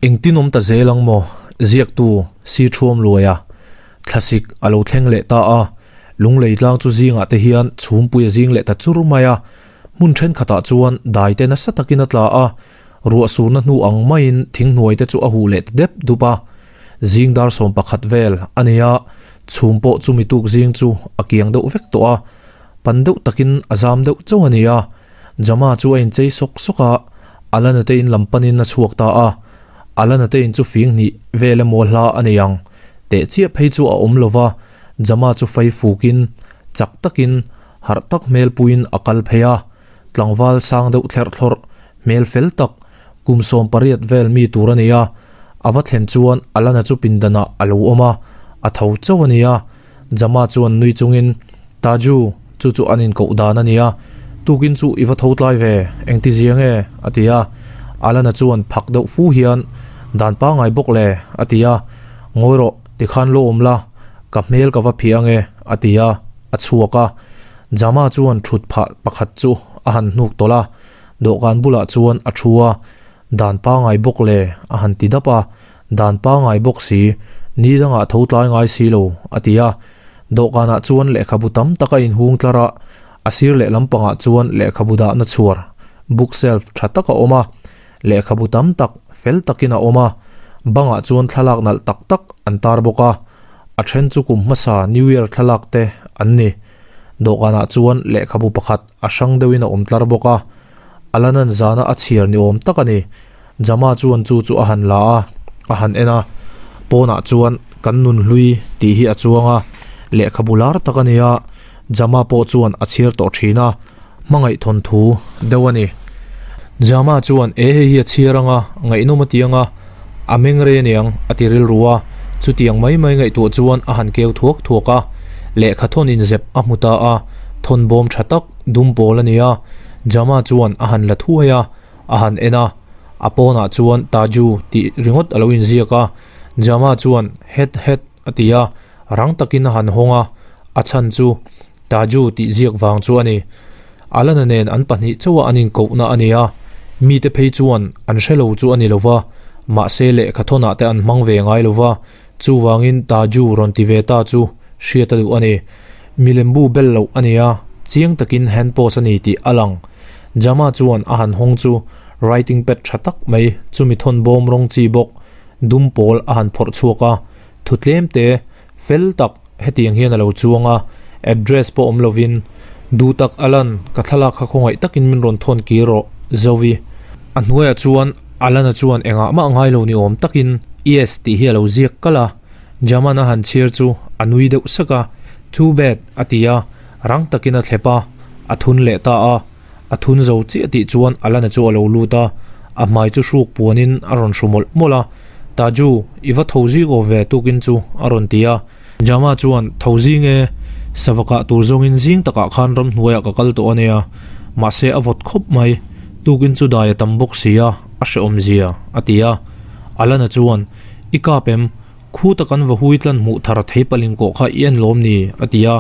Engtin awm ta zel ang maw? Ziaktu Si Thuam Luaia thlasik a lo thleng leh ta a, Lunglei tlang chu zingah te hian chhumpui a zing leh ta chur mai a, hmun thenkhatah chuan dai te nasa takin a tla a, ruah surna hnu ang maiin thinghnuai te chu a huh leh ta dep dup a. Zing dar 11 vel a ni a, chhum pawh chumi tuk zing chu a kiang deuh vek tawh a, pan deuh takin a zam deuh chauh a ni a. Jama chu a inchei sawk sawk a, Alana te in lam panin a chhuak ta a. Alana te in chu fing hnih vel emaw hla a nei ang teh chiah phei chu a awm lo va, Jama chu fai fukin, chak takin, harh tak hmel puiin a kal phei a. Tlangval sang deuh thlerh thlawrh, hmel fel tak, kum 18 vel mi tur a ni a. A va thlen chuan Alana chu pindanah a lo awm a, a tho chauh a ni a. Jama chuan nui chungin, Taju, chu chu an inkoh dan a nia, tukin chu i va tho tlai ve, engti zia nge? a ti a. Alana chuan phak deuh fu hian, Dan pangngai bawk le, a ti a. Ngawi rawh, tikhan lo awm la, ka hmel ka va phih ange, a ti a, a chhuak a. Jama chuan thut phah pakhat chu a han hnuk tawlh a, dawhkan bulah chuan a thu a. Dan pangngai bawk le, a han ti dap a. Dan pangngai bawk si, ni dangah tho tlai ngai si lo, a ti a. Dawhkanah chuan lehkhabu tam tak a inhung tlar a, a sir leh lampangah chuan lehkhabu dahna chhuar, bookshelf, tha tak a awm a. Lehkhabu tam tak fel takin a awm a, bangah chuan thlalak nalh tak tak an tar bawk a. A then chu kum hmasa New Year thlalak te an ni. Dawhkanah chuan lehkhabu pakhat a hrang deuhin a awm tlar bawk a. Alanan zana a chhiar ni awm tak a ni. Jama chuan chu chu a han la a, a han en a, pawnah chuan kan nun hlui tih hi a chuang a, lehkhabu lar tak a ni a, Jama pawh chuan a chhiar tawh thin a, hmangaih thawnthu deuh a ni. Jama chuan e hei hi a chhiar ang a, ngaihnawm a ti ang a, a meng rei aniang a ti rilru a, chutiang mai mai ngaihtuah chuan a han keu thuak thuak a, lehkha thawn inzep a hmu ta a, thawn bawm tha tak dum pawl a ni a, Jama chuan a han la thuai a. A han en a, a pawnah chuan Taju tih ringawt a lo inziak a, Jama chuan Het het a ti a, rang takin a han hawng a, a chhan chu Taju tih ziak vang chu a ni. Alana nen an pahnih chauha an inkohna a ni a, mite phei chuan an hre lo chu a ni lo va, mahse lehkha thawnah te an hmang ve ngai lo va, chuvangin Taju rawn ti ve ta chu hriat a duh a ni. Milembu bel loh a ni a, chiang takin hand post a ni tih a lang. Jama chuan a han hawng chu writing pad tha tak mai chumi thawn bawm rawng chi bawk dum pawl a han phawrh chhuak a, thu tlem te fel tak hetiang hian a lo chuang a, address pawh awm lovin, Duh tak Alan, ka thlalak kha khawngaih takin min rawn thawn kir rawh, Zovi. A hnuaiah chuan Alana chuan engah mah ngai lo ni awm takin Yes tih hi a lo ziak kalh a, Jaman a han chhiar chu a nui deuh sak a, Too bad a ti a, Rang takin a thlep a, a thun leh ta a. A thun zo chiah tih chuan Alana chu a lo lut a, a hmai chu hruk puanin a rawn hru mawlh mawlh a. Taju, i va tho zing aw ve tukin chu, a rawn ti a. Jama chuan, Tho zing e, sava kah tur zawngin zing takah khan ramhnuaiah ka kal tawh a nia, mahse a vawt khawp mai, tukin chu dai a tam bawk si a, a hrehawm zia, a ti a. Alana chuan, I kap em? Khuta kan va hui tlan hmuh thar thei palin kawh kha i en lawm ni? a ti a.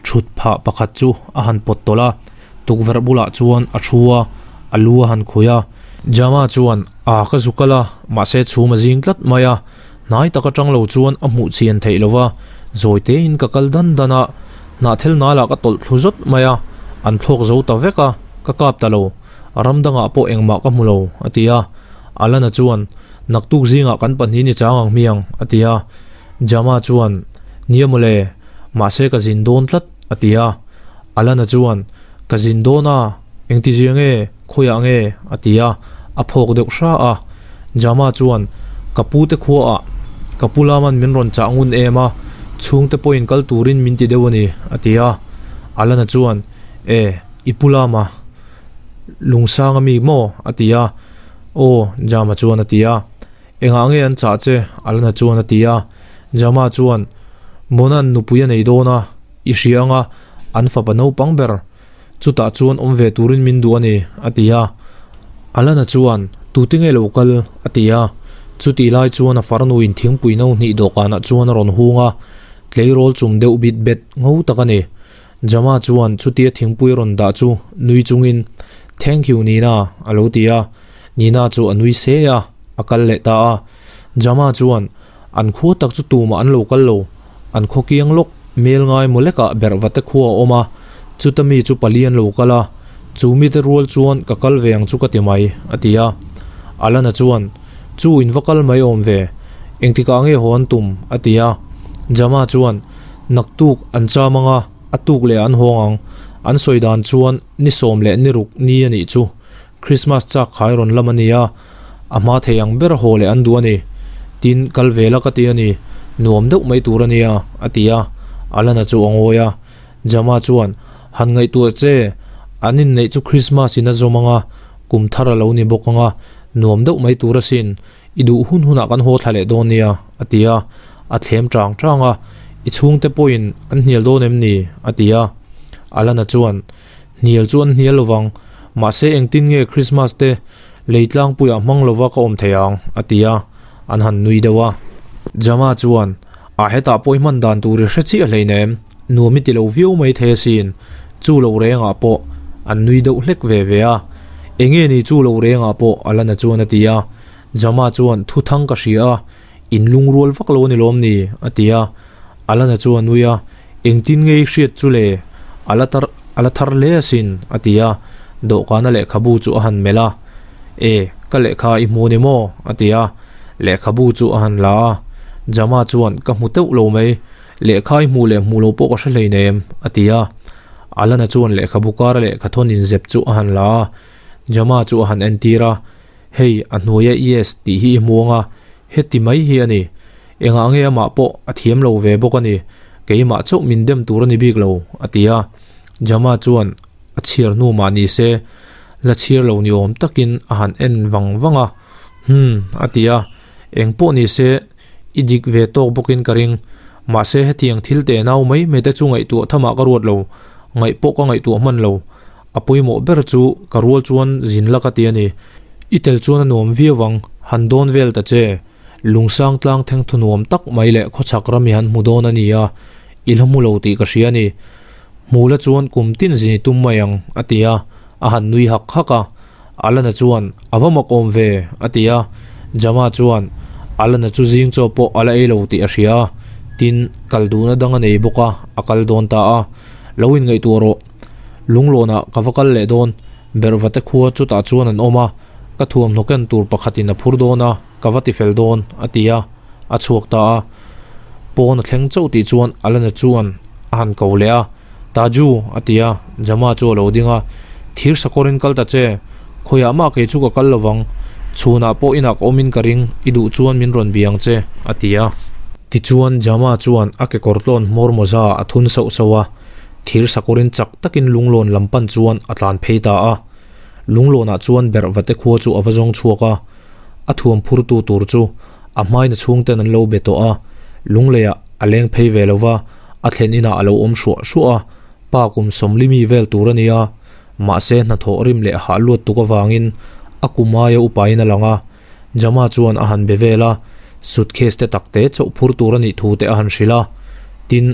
Thut phah pakhat chu a han pawt tawlh a, tukverh bulah chuan a thu a, a lu a han khui a. Jama chuan, A ka zu kal a, mahse chhum a zing tlat mai a, hnai tak atang lo chuan a hmuh chian theih lo va, zawi tein ka kal dan dan a, hnahthel nalah ka tawlh thlu zawt mai a, an thlawk zo ta vek a, ka kap ta lo, ram dangah pawh engmah ka hmu lo, a ti a. Alana chuan, Naktuk zingah kan pahnih ni chang ang hmiang, a ti a. Jama chuan, Nia mawle, mahse ka zin dawn tlat, a ti a. Alana chuan, Ka zin dawn a, engtizia nge, khawiah nge? a ti a, a phawk deuh hra a. Jama chuan, Ka pu te khuaah, ka pu laman min rawn chah ngun em a, chhungte pawhin kal turin min ti deuh a ni, a ti a. Alana chuan, E, i pu lama lungsang a mi maw? a ti a. Aw, Jama chuan a ti a. Engah nge an chah che? Alana chuan a ti a. Jama chuan, Mona'n nupui a nei dawn a, i hria anga an fapa naupang ber. Chutah chuan awm ve turin min duh a ni, a ti a. Alana chuan, Tute nge lo kal? a ti a. Chutih lai chuan a farnuin thingpui no hnih dawhkanah chuan a rawn hung a, tleirawl chum deuh bit bet ngo tak a ni. Jama chuan chutia thingpui rawn dah chu nui chungin, Thank you Nina, a lo ti a. Nina chu a nui se a. a kal leh ta a. Jama chuan, An khua tak chu tumah an lo kal lo, an khaw kiang lawk mel ngai maw lekah berhvate khua a awm a, chuta mi chu pali an lo kal a, chu mite rual chuan ka kal ve ang chu ka ti mai, a ti a. Alana chuan, Chu in va kal mai awm ve, engtikah nge haw an tum? a ti a. Jama chuan, Naktuk an cham ang a, a tuk leh an hawng ang, an sawi dan chuan ni sawm leh ni ruk ni a nih chu. Christmas chak khai rawn lam a ni a, a hma thei ang ber haw leh an duh a ni. Tin, kal ve la ka ti a ni, nuam deuh mai tur a nia, a ti a. Alana chu a ngawi a. Jama chuan, Han ngaihtuah che, an inneih chu Christmas in a zawm ang a, kum thar a lo ni bawk ang a, nuam deuh mai tur asin, i duh hun hunah kan haw thla leh dawn nia, a ti a. A thlem chang chang a, I chhungte pawhin an hnial dawn em ni? a ti a. Alana chuan, Hnial chu an hnial lovang, mahse engtin nge Christmas te lei tlangpuiah hmang lova ka awm thei ang? a ti a, an han nui deuh a. Jama chuan, A hetah pawh i hman dan tur i hre chiah hleinem, nuam i ti lo viau mai thei asin, chu lo rengah pawh an nui deuh hlek ve ve a. Enge ni chu lo rengah pawh Alana chuan a ti a. Jama chuan, Thuthang ka hria a, in lungrual vak lo a ni lawm ni? a ti a. Alana chu a nui a, Engtin nge i hriat chu le? A la tar a la thar hle asin, a ti a, dawhkana lehkhabu chu a han melh a. E, ka lehkha i hmu ni maw? a ti a, lehkhabu chu a han la a. Jama chuan, Ka hmu teuh lo mai, lehkha i hmuh leh hmuh lo pawh ka hre hleinem, a ti a. Alana chuan lehkhabu kara lehkhathawn inzep chu a han la a, Jama chu a han entir a. Hei, a hnuaia yes tih hi i hmu ang a, heti mai hi a ni. Engah nge amah pawh a thiam lo ve bawk a ni, keimah chauh min dem tur a ni bik lo, a ti a. Jama chuan a chhiar hnu mah ni se, la chhiar lo ni awm takin a han en vang vang a, Hum, a ti a, eng pawh ni se, i dik ve tawk bawkin ka ring. Mahse hetiang thil te nau mai mai te chu ngaihtuah thamah ka ruat lo, ngaih pawh ka ngaihtuah hman lo. A pawimawh ber chu ka rual chuan zin la ka ti a ni. I tel chuan a nuam viau ang, han dawn vel ta che. Lungsang tlang theng thu nuam tak mai leh khawchhak ram i han hmu dawn a ni a, i la hmu lo tih ka hria a ni. Hmu la chuan kum tin zin i tum mai ang, a ti a, a han nui hak hak a. Alana chuan, A va mak awm ve, a ti a. Jama chuan, Alana chu zing chaw pawh a la ei lo tih a hria a, tin, kal duhna dang a nei bawk a, a kal dawn ta a. Lo inngaihtuah rawh. Lunglawnah ka va kal leh dawn, Berhvate khua chutah chuan an awm a, ka thuamhnaw ken tur pakhatin a phur dawn a, ka va ti fel dawn, a ti a, a chhuak ta a. Pawn a thleng chauh tih chuan Alana chuan a han ko leh a, Taju, a ti a, Jama chu a lo ding a, Thir sakawrin kal ta che, khawiah mah kei chu ka kal lovang, chhunah pawh inah ka awmin ka ring, i duh chuan min rawn bia ang che, a ti a. Tichuan Jama chuan a kekawr tlawn hmawr mawza a thun sauh sauh a. Thir sakawrin chak takin lunglawn lam pan chuan a tlan phei ta a. Lunglawnah chuan Berhvate khua chu a va zawng chhuak a. A thuam phurtu tur chu a hmaina chhungten an lo be tawh a. Lungleiah a leng phei ve lo va, a thlen inah a lo awm hruah hruah a. Pa kum sawmlimi vel tur a ni a. Mahse hnathawh rim leh hah luat tuk avangin a kum aia upain a lang a. Jama chuan a han be vel a, suitcase te tak te chauh phur tur a nih thu te a han hrilh a, tin,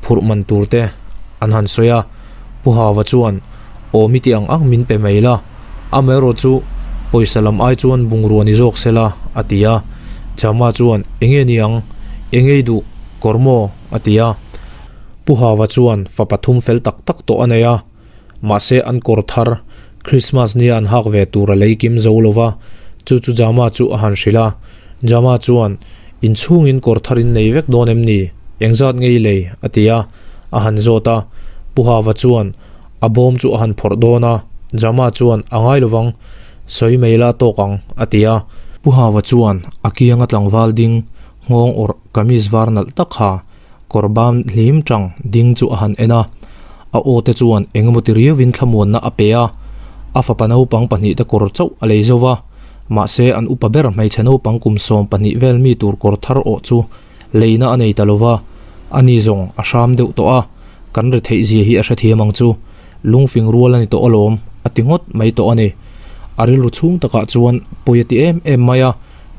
phurh man tur te an han sawi a. Pu Hava chuan, Aw mi ti ang ang min pe mai la, amaherawh chu pawisa lam ai chuan bungrua ni zawk se la, a ti a. Jama chuan, Enge ni ang? Enge i duh? Kawr maw? a ti a. Pu Hava chuan fa pathum fel tak tak tawh a nei a. Mahse an kawr thar, Christmas nia an hak ve tur a lei kim zo lo va, chu chu Jama chu a han hrilh a. Jama chuan, Inchhungin kawr thar in nei vek dawn em ni? Engzat nge i lei? a ti a, a han zawt a. Pu Hava chuan a bawm chu a han phawrh dawn a, Jama chuan, A ngai lovang, sawi mai la tawk ang, a ti a. Pu Hava chuan a kianga tlangval ding nghawng awrh kamis var nalh tak ha Kawr ban hlim tang ding chu a han en a, a aw te chuan eng emaw ti riauin thlamuanna a pe a, a fapa naupang pahnih te kawr chauh a lei zo va, mahse an upa ber hmeichhe naupang kum 12 vel mi tur kawr thar awh chu leina a nei ta lo va, ani zawng a hram deuh tawh a, kan ri theih zia hi a hrethiam ang chu, lungfing rual a ni tawh alawm, a ti ngawt mai tawh a ni. A rilru chhung takah chuan pawi a ti em em mai a.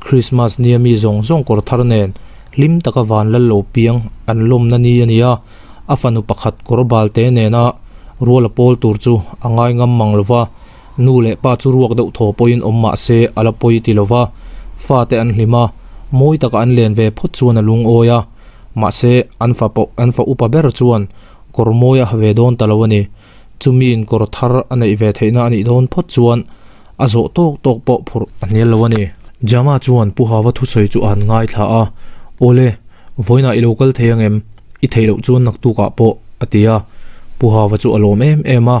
Christmas nia mi zawng zawng kawr thar nen hlim taka van lal lo piang an lawmna ni a ni a, a fanu pakhat kawr bal te nena rual a pawl tur chu a ngai ngam mang lo va, nu leh pa chu ruak deuh thaw pawhin awm mah se a la pawi ti lo va, Fate an hlim a, mawi taka an len ve phawt chuan a lungawi a. Mahse, an fa pawh an fa upa ber chuan kawr mawi a ha ve dawn ta lo a ni. Chumi in kawr thar a neih ve theihna a nih dawn phawt chuan a zawh tawk tawk pawh phurh a hnial lo a ni. Jama chuan Pu Hava thusawi chu a han ngaithla a, Awle, vawiinah i lo kal thei ang em? I theih loh chuan naktukah pawh, a ti a. Pu Hava chu a lawm em em a,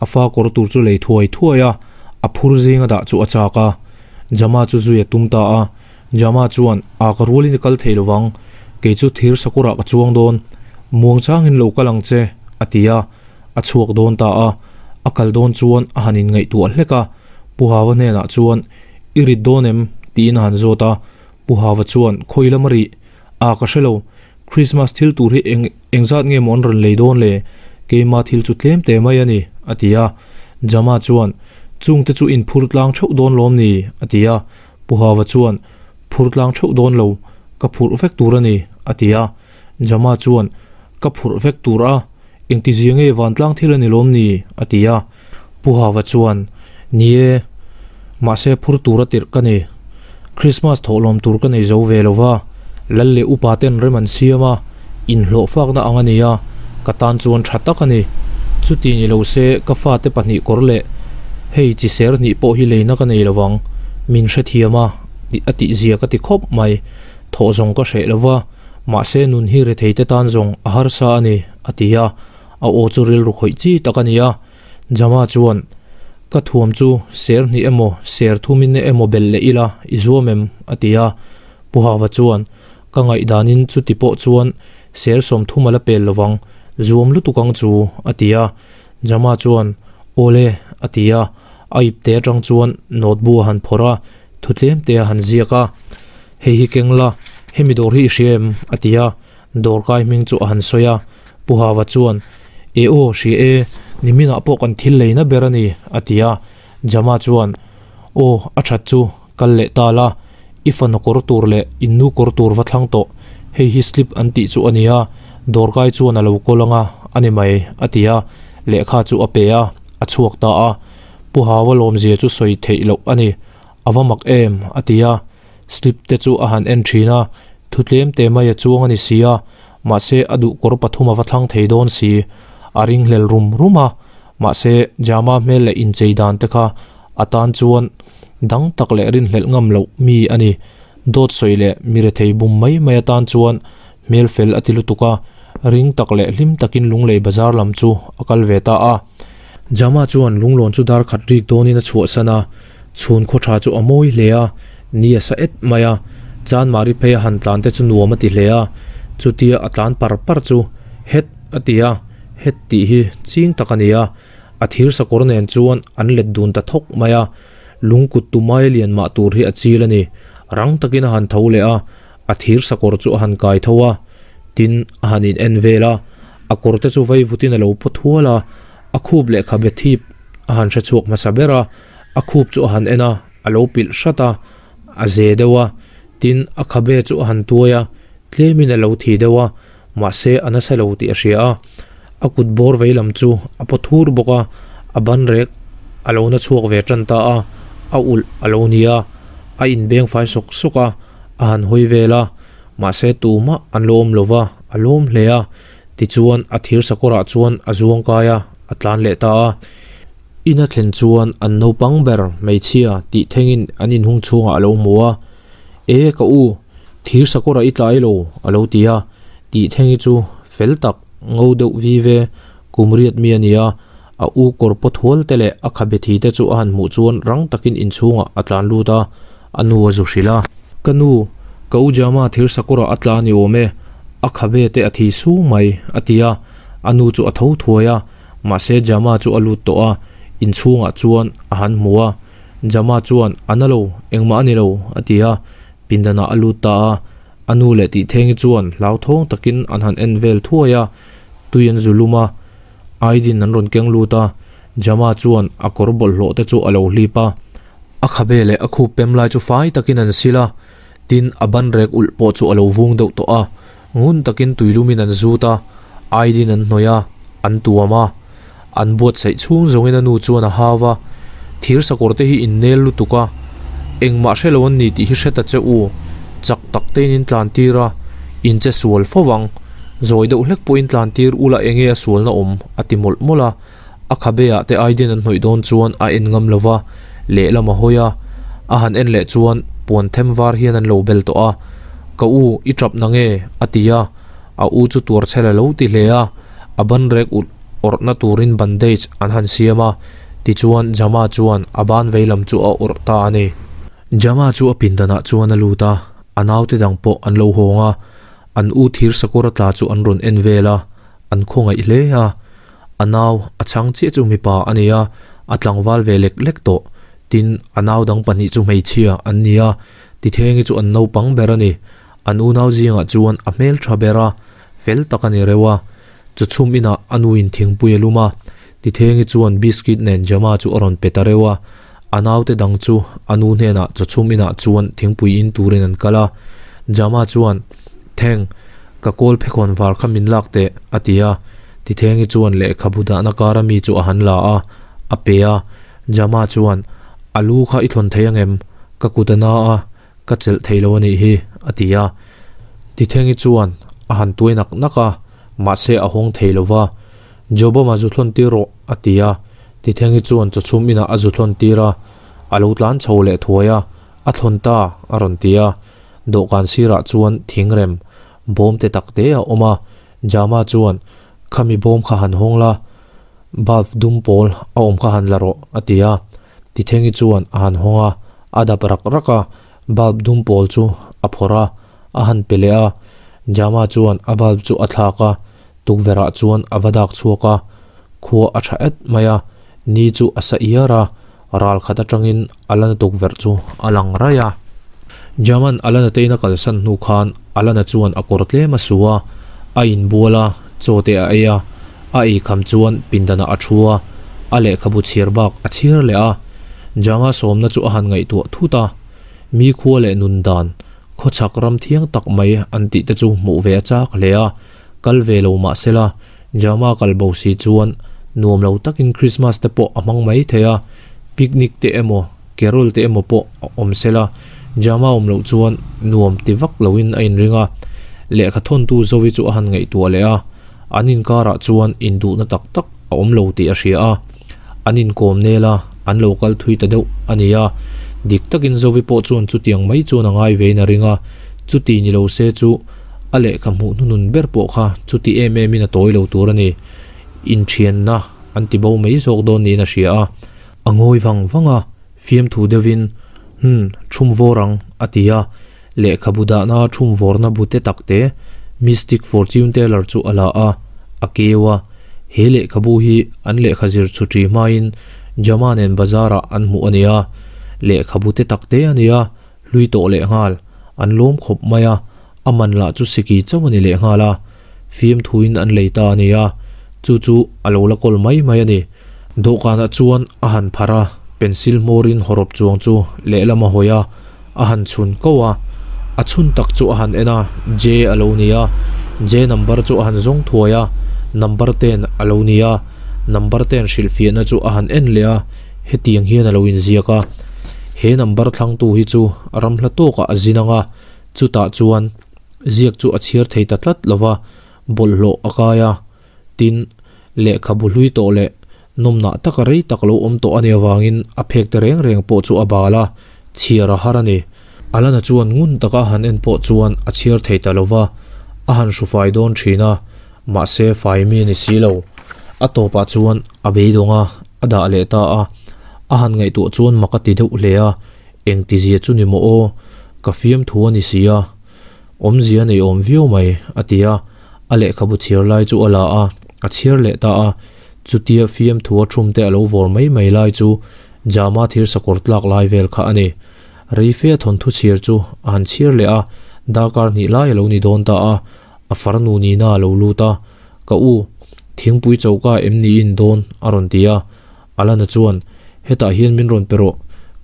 a fa kawr tur chu lei thuai thuai a, a phur zinga dah chu a chak a. Jama chu zui a tum ta a, Jama chuan, A ka rualin i kal thei lovang, kei chu thir sakurah ka chuang dawn, muang changin lo kal ang che, a ti a, a chhuak dawn ta a. A kal dawn chuan a han inngaihtuah hlek a, Pu Hava hnenah chuan, I rit dawn em? tiin a han zawt a, Pu Hava chuan, Khawi lam a rih? A ka hre lo, Krismas thil tur hi eng engzat nge maw an rawn lei dawn le? Keima thil chu tlem te mai a ni, a ti a. Jama chuan, Chungte chu in phur tlang theuh dawn lawm ni? a ti a. Pu Hava chuan, Phur tlang theuh dawn lo, ka phurh vek tur a ni, a ti a. Jama chuan, Ka phurh vek tur a, engtizia nge vantlang thil a ni lawm ni? a ti a. Pu Hava chuan, Ni e, mahse phur tur a tirh ka ni. Krismas thawhlawm tur ka nei zo ve lo va, lal leh upa ten rem an siam a, inhlawh fakna ang a ni a, ka tan chuan tha tak a ni. Chuti ni lo se ka fate pahnih kawr leh hei chi ser hnih pawh hi leina ka nei lo vang, min hrethiam a, a tihzia ka ti khawp mai. Thawh zawng ka hreh lo va, mahse nun hi retheite tan zawng a harsa a ni, a ti a, a aw chu rilru khawih chi tak a ni a. Jama chuan, Ka thuam chu ser hnih emaw, ser thumin emaw belh leh ila, i zuam em? a ti a. Pu Hava chuan, Ka ngaihdanin chuti pawh chuan ser 30 a la pel lovang, zuam lutuk ang chu, a ti a. Jama chuan, Awle, a ti a. A ipte atang chuan note bu a han phawrh a, thu tlem te a han ziak a. Hei hi keng la, hemi dawr hi i hria em? a ti a. Dawrkai hming chu a han sawi a, Pu Hava chuan, E aw, hria e, niminah pawh kan thil leina ber a ni, a ti a. Jama chuan, Aw, a that chu, kal leh ta la, i fanu kawr tur leh in nu kawr tur va thlang tawh, hei hi slip an tih chu a ni a, dawrkai chuan a lo kawl anga, a ni mai, a ti a, lehkha chu a pe a, a chhuak ta a. Pu Hava lawmzia chu sawi theih loh a ni, A va mak em, a ti a. Slip te chu a han en thin a, thu tlem te mai a chuang a ni si a, mahse a duh kawr pathum a va thlang thei dawn si. A ringhlel rum rum a, mahse Jama hmel leh inchei dan te kha a tan chuan dang tak leh rinhlelh ngam loh mi a ni. Dawt sawi leh mi rethei bum mai mai atan chuan hmel fel a ti lutuk a, ring tak leh hlim takin Lunglei bazar lam chu a kal ve ta a. Jama chuan lunglawn chu dar khat rik dawnin a chhuahsan a, Chhun khaw tha chu a mawi hle a, ni a sa et mai a, Chanmari phei a han tlan te chu nuam a ti hle a, chutia a tlan par par chu het a ti a, het tih hi ching tak a ni a, a thir sakawr nen chuan an let dun ta thawk mai a, lungkut tu mai lian mah tur hi a chil a ni, rang takin a han tho leh a, a thir sakawr chu a han kai tho a, tin a han in en vel a, a kawr te chu vei vutin a lo paw thual a, a khup lehkhabe thip a han hre chhuak hmasa ber a. A khup chu a han en a, a lo pilh hrat a, a ze deuh a, tin a khabe chu a han tuai a, tlemin a lo thi deuh a, mahse a nasa lo tih a hria a. A kut bawr vei lam chu a paw thur bawk a, a ban rek a lo na chhuak ve tan ta a, a ulh a lo ni a, a inbeng fai sawk sawk a, a han hawi vel a, mahse tumah an lo awm lo va, a lawm hle a, tichuan a thir sakawrah chuan a zuang kai a, a tlan leh ta a. Ina thlen chuan an naupang ber hmeichhia tih thengin an inhung chhungah a lo hmu a, E ka u, thir sakawrah i tlai lo, a lo ti a. Tih thengi chu fel tak, ngo deuh vi ve, kum riat mi a ni a. A u kawr paw thual te leh a khabe thi te chu a han hmuh chuan rang takin inchhungah a tlan lut a, a nu a zu hrilh a. Ka nu, ka u Jama thir sakawrah a tla ni awm e, a khabe te a thi sung mai, a ti a. A nu chu a tho thuai a. Mahse Jama chu a lut tawh a, inchhungah chuan a han hmu a. Jama chuan, A na lo, engmah a ni lo, a ti a. Pindanah a lut ta a. A nu leh Tihthlengi chuan hlauthawng takin an han en vel thuai a, tui an zu lum a. Aidin an rawn keng lut a, Jama chuan a kawr bawlhhlawh te chu a lo hlip a. A khabe leh a khup pem lai chu fai takin an sil a, tin a ban rek ulh pawh chu a lo vung deuh tawh a. Ngun takin tuilumin an zut a, aidin an hnawih a, an tuam a. An buatsaih chhung zawngin a nu chuan a hau va, Thir sakawr te hi in nel lutuk a, Engmah hre lo an ni tih hi hre ta che u. Chak tak tein in tlan tir a, in che sual fo vang. Zawi deuh hlek pawhin tlan tir ula enge a sualna awm? a ti mawlh mawlh a. A khabe ah te Aiden an hnawih dawn chuan a en ngam lova, lehlam a hawi a. A han en leh chuan puan them var hian an lo bel tawh a. Ka u, i tap na nge? a ti a. A u chu tuar chhel a lo ti hle a, a ban rek ulh awrhna turin bandage an han siam a, tichuan Jama chuan a ban veilam chu a awrh ta a ni. Jama chu a pindanah chuan a lut a, a naute dang pawh an lo hawng a, an u thir sakawr a tla chu an rawn en vel a, an khawngaih hle a. A nau a chhang chiah chu mipa a ni a, a tlangval ve lek lek tawh. Tin, a nau dang pahnih chu hmeichhia an ni a, Tithengi chu an naupang ber a ni. An unau zingah chuan a hmel tha ber a, fel tak a ni reuh a. Chawchhum inah a nuin thingpui a lum a, Tithengi chuan biscuit nen Jama chu a rawn pe ta reuh a. A naute dang chu a nu hnenah chawchhum inah chuan thingpui in turin an kal a. Jama chuan, Theng, ka kawl phekhawn var kha min lak teh, a ti a. Tithengi chuan lehkhabu dahna kara mi chu a han la a, a pe a. Jama chuan, A lu kha i thlawn thei angem? Ka kut a na a. Ka chelh thei lo a nih hi, a ti a. Tithengi chuan a han tuai nak nak a, mahse a hawng thei lo va. Jobama zu thlawn tir rawh, a ti a. Tithengi chuan chawchhum inah a zu thlawn tir a, a lo tlan chho leh thuai a, A thlawn ta, a rawn ti a. Dawhkan sirah chuan thingrem bawm te tak te a awm a. Jama chuan, Khami bawm kha han hawng la, bulb dum pawl a awm kha han la rawh, a ti a. Tithengi chuan a han hawng a, a dap rak rak a, bulb dum pawl chu a phawrh a, a han pe leh a. Jama chuan a bulb chu a thlak a, tukverhah chuan a va dak chhuak a, khua a tha et mai a, ni chu a sa iar a, ral khat atangin Alana tukverh chu a lang raih a. Jaman Alana te in a kalsan hnu khan Alana chuan a kawr tlem a su a, a inbual a, chaw te a ei a, a eikham chuan pindanah a thu a, a lehkhabu chhiar bak a chhiar leh a. Jama sawmna chu a han ngaihtuah thut a, mi khua leh nun dan, khawchhak ram thiang tak mai an tih te chu hmuh ve a chak hle a, kal ve lo mah sela, Jama kal bo si chuan nuam lo takin Krismas te pawh a hmang mai thei a, picnic te emaw, carol te emaw pawh a awm sela, Jama awm loh chuan nuam ti vak loin a inring a. Lehkha thawntu Zoe chu a han ngaihtuah leh a, an inkarah chuan induhna tak tak a awm lo tih a hria a. An inkawm nel a, an lo kal thui ta deuh a ni a. Dik takin Zoe pawh chuan chutiang mai chuan a ngai vein a ring a, chuti ni lo se chu a lehkha hmuh hnunun ber pawh kha chuti em emin a tawi lo tur a ni. Inthianna an ti bo mai zawk dawn niin a hria a. A ngawi vang vang a, fiamthu deuhin, Hum, thum vawr ang, a ti a. Lehkhabu dahna thum vawrna bu te tak te Mystic Fortune Teller chu a la a, a keu a. He lehkhabu hi an lehkha zir chhuṭi hmain Jama nen bazar-ah an hmuh a ni a. Lehkhabu te tak te a ni a, hlui tawh lehnghal, an lawm khawp mai a, a man lah chu siki chauh a ni lehnghal a. Fiamthuin an lei ta a ni a, chu chu a lo la kawl mai mai a ni. Dawhkanah chuan a han pharh a, pencil hmawrin hawrawp chuang chu lehlam a hawi a, a han chhun ko a. A chhun tak chu a han en a, J a lo ni a. J number chu a han zawng thuai a, number ten a lo ni a. Number ten hrilhfiahna chu a han en leh a, hetiang hian a lo inziak a. He number thlangtu hi chu ram hla tawkah a zin ang a, chutah chuan ziak chu a chhiar thei ta tlat lo va, bawlhhlawh a kai a. Tin, lehkhabu hlui tawh leh nawmnah taka rei tak lo awm tawh a nih avangin a phek te reng reng pawh chu a bal a, chhiar a har a ni. Alana chuan ngun taka a han en pawh chuan a chhiar thei ta lo va, a han hru fai dawn thin a, mahse fai mi a ni si lo. A tawpah chuan a beidawng a, a dah leh ta a. A han ngaihtuah chuan mak a ti deuh hle a, Engtizia chu ni maw aw, ka fiamthu a ni si a, awmzia nei awm viau mai, a ti a, a lehkhabu chhiar lai chu a la a, a chhiar leh ta a, chutia fiamthu a thum te a lo vawr mai mai lai chu Jama thir sakawr tlak lai vel kha a ni. Reife a thawnthu chhiar chu a han chhiar leh a, darkar hnih lai a lo ni dawn ta a, a farnu nihna a lo lut a, Ka u, thingpui choka em niin dawn? a rawn ti a, Alana chuan, Hetah hian min rawn pe rawh,